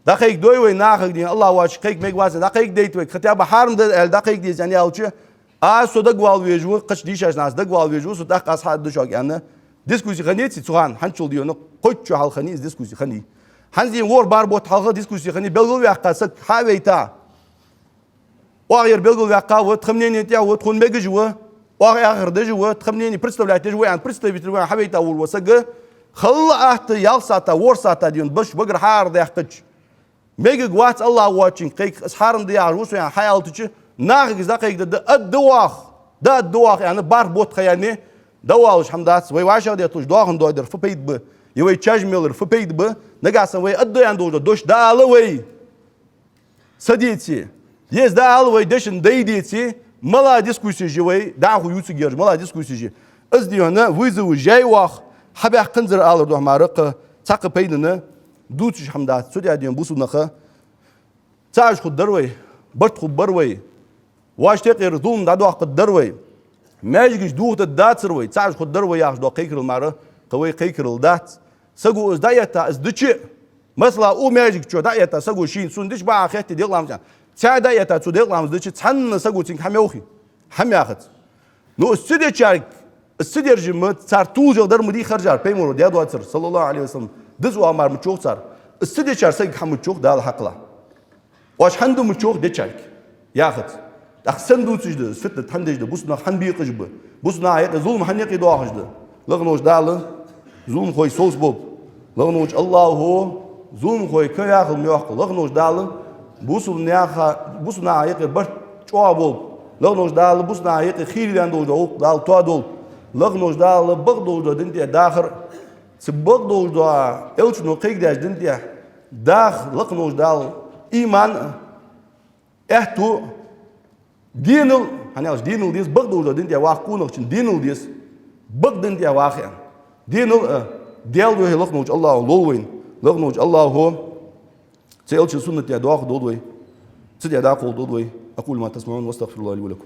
ДӀакхайкадой вай нахага дийна, АллахӀ воацачунга кхайка мег вац, дӀакхайкадайта вайга, хотя бы хьарам да аьле дӀакхайкаде деза аьнна аьлча, аз со дагавала везаш ва, кхыча дийшача наха дагавала везаш ва, со тӀаккха аз хьа а деш ва аьнна. Дискусси хиннай цу хана, хӀанзчул дийна, кхойтта шу хьалха хиннай из дискусси, хиннай. ХӀанз дийна ворхӀ-бархӀ бутт хьалха дискусси хиннай, белгалваьккха саг хьа а вайта. Оаха ер белгалваьккха ва, тха мнени тӀа ва, тхона мегаш ва, оаха эхар деш ва, тха мнени представлять деш ва аьнна, представитель ва аьнна хьавайта вола саг, халла атта, ялх сахьата, ворхӀ сахьата дийна, баш багара хьаарадаьккхача, мегаргвац АллахӀ воацачунга кхайка, из хьарам да яхаш ва со аьнна хьааьлча, нахага из дӀакхайкаде деза, аргда оаха, да аргда оаха аьнна, бархӀ бутт ха яьннай, дӀаоалаш хӀама дац, вай вӀашагӀдетталуш доахан дойдар фу пайда ба, е вай чаж мелар фу пайда ба, нагахьа санна вай аргда аьнна долаш дола дош дӀаала вай. Са деце, еза дӀаала вай, дешан дай деце, мала дискуссеш я вай, дӀахо ювцаргьяраш, мала дискуссеш я. Из дийна вызоваш яьй оаха, хьабаьккханзар алар духьа мара кхы цхьаккха пайдана дувцаш хӀама дац, цу тӀа дийна бусалба наха. ЦаӀаш хургдар вай, барт хургбар вай. Вайшта юкъера зулам дӀадоаккхаргдар вай. Маьждигаш дохийтаргдацар вай, цаӀаш хургдар вай яхаш дола кхайкарал мара кхы вай кхайкарал дац. Саго из дӀаэтта, из дича, масала, укх маьждига чу дӀаэтта саго шийна, сона дича бакъахьа хетте делкъа ламаз аьнна. Цхьаь дӀаэтта цо делкъа ламаз дича, цхьанне саго цунга хӀама йоахий? ХӀама яхац. Ну, из ца дечарга, из ца дечарга ма, цар тулжагӀа дар ма дий харжар, пайхамаро даь доацар, саллаллахӀу Ӏалайхи ва саллам, диза оамар мича йоах цар. Из ца дечар сагага хӀама мича йоах, Дала хьакъала. Оаш хӀана ду мича йоах дечарга? Яхац. ТӀаккха сенна дувцаш да, из фитнат хӀана деш да, бусалба нах хӀана бекъаш ба, бусалба наха юкъе зулам хӀана юкъе доахаш да? Лакха волча Дала зуламхой совцаболба. Лакха волча АллахӀо зуламхой кхы яхал ма йоаккха. Лакха волча Дала бусалба наха, бусалба наха юкъера барт чӀоагӀа болба. Лакха волча Дала бусалба наха юкъе хийла ваьнна долаш дола гӀулакх Дала тоадолда. Лакха волча Дала бакъдолаш дола дина тӀа дахар, цу бакъдолаш долча Элчано кхайкадаьча дина тӀа даха, лакха волча Дала иман а, аьттув а, денал, хӀана аьлча денал деза, бакъдолаш дола дина тӀа ваха къонахчун денал деза, бакъ дина тӀа ваха аьнна. Денал а, Даьла духьа, лакха волча АллахӀо лолда вайна, лакха волча АллахӀо цу Элчан суннат тӀа доаха долда вай, цу тӀа дӀакхалха долда вай. أقول ما تسمعون وأستغفر الله لي ولكم.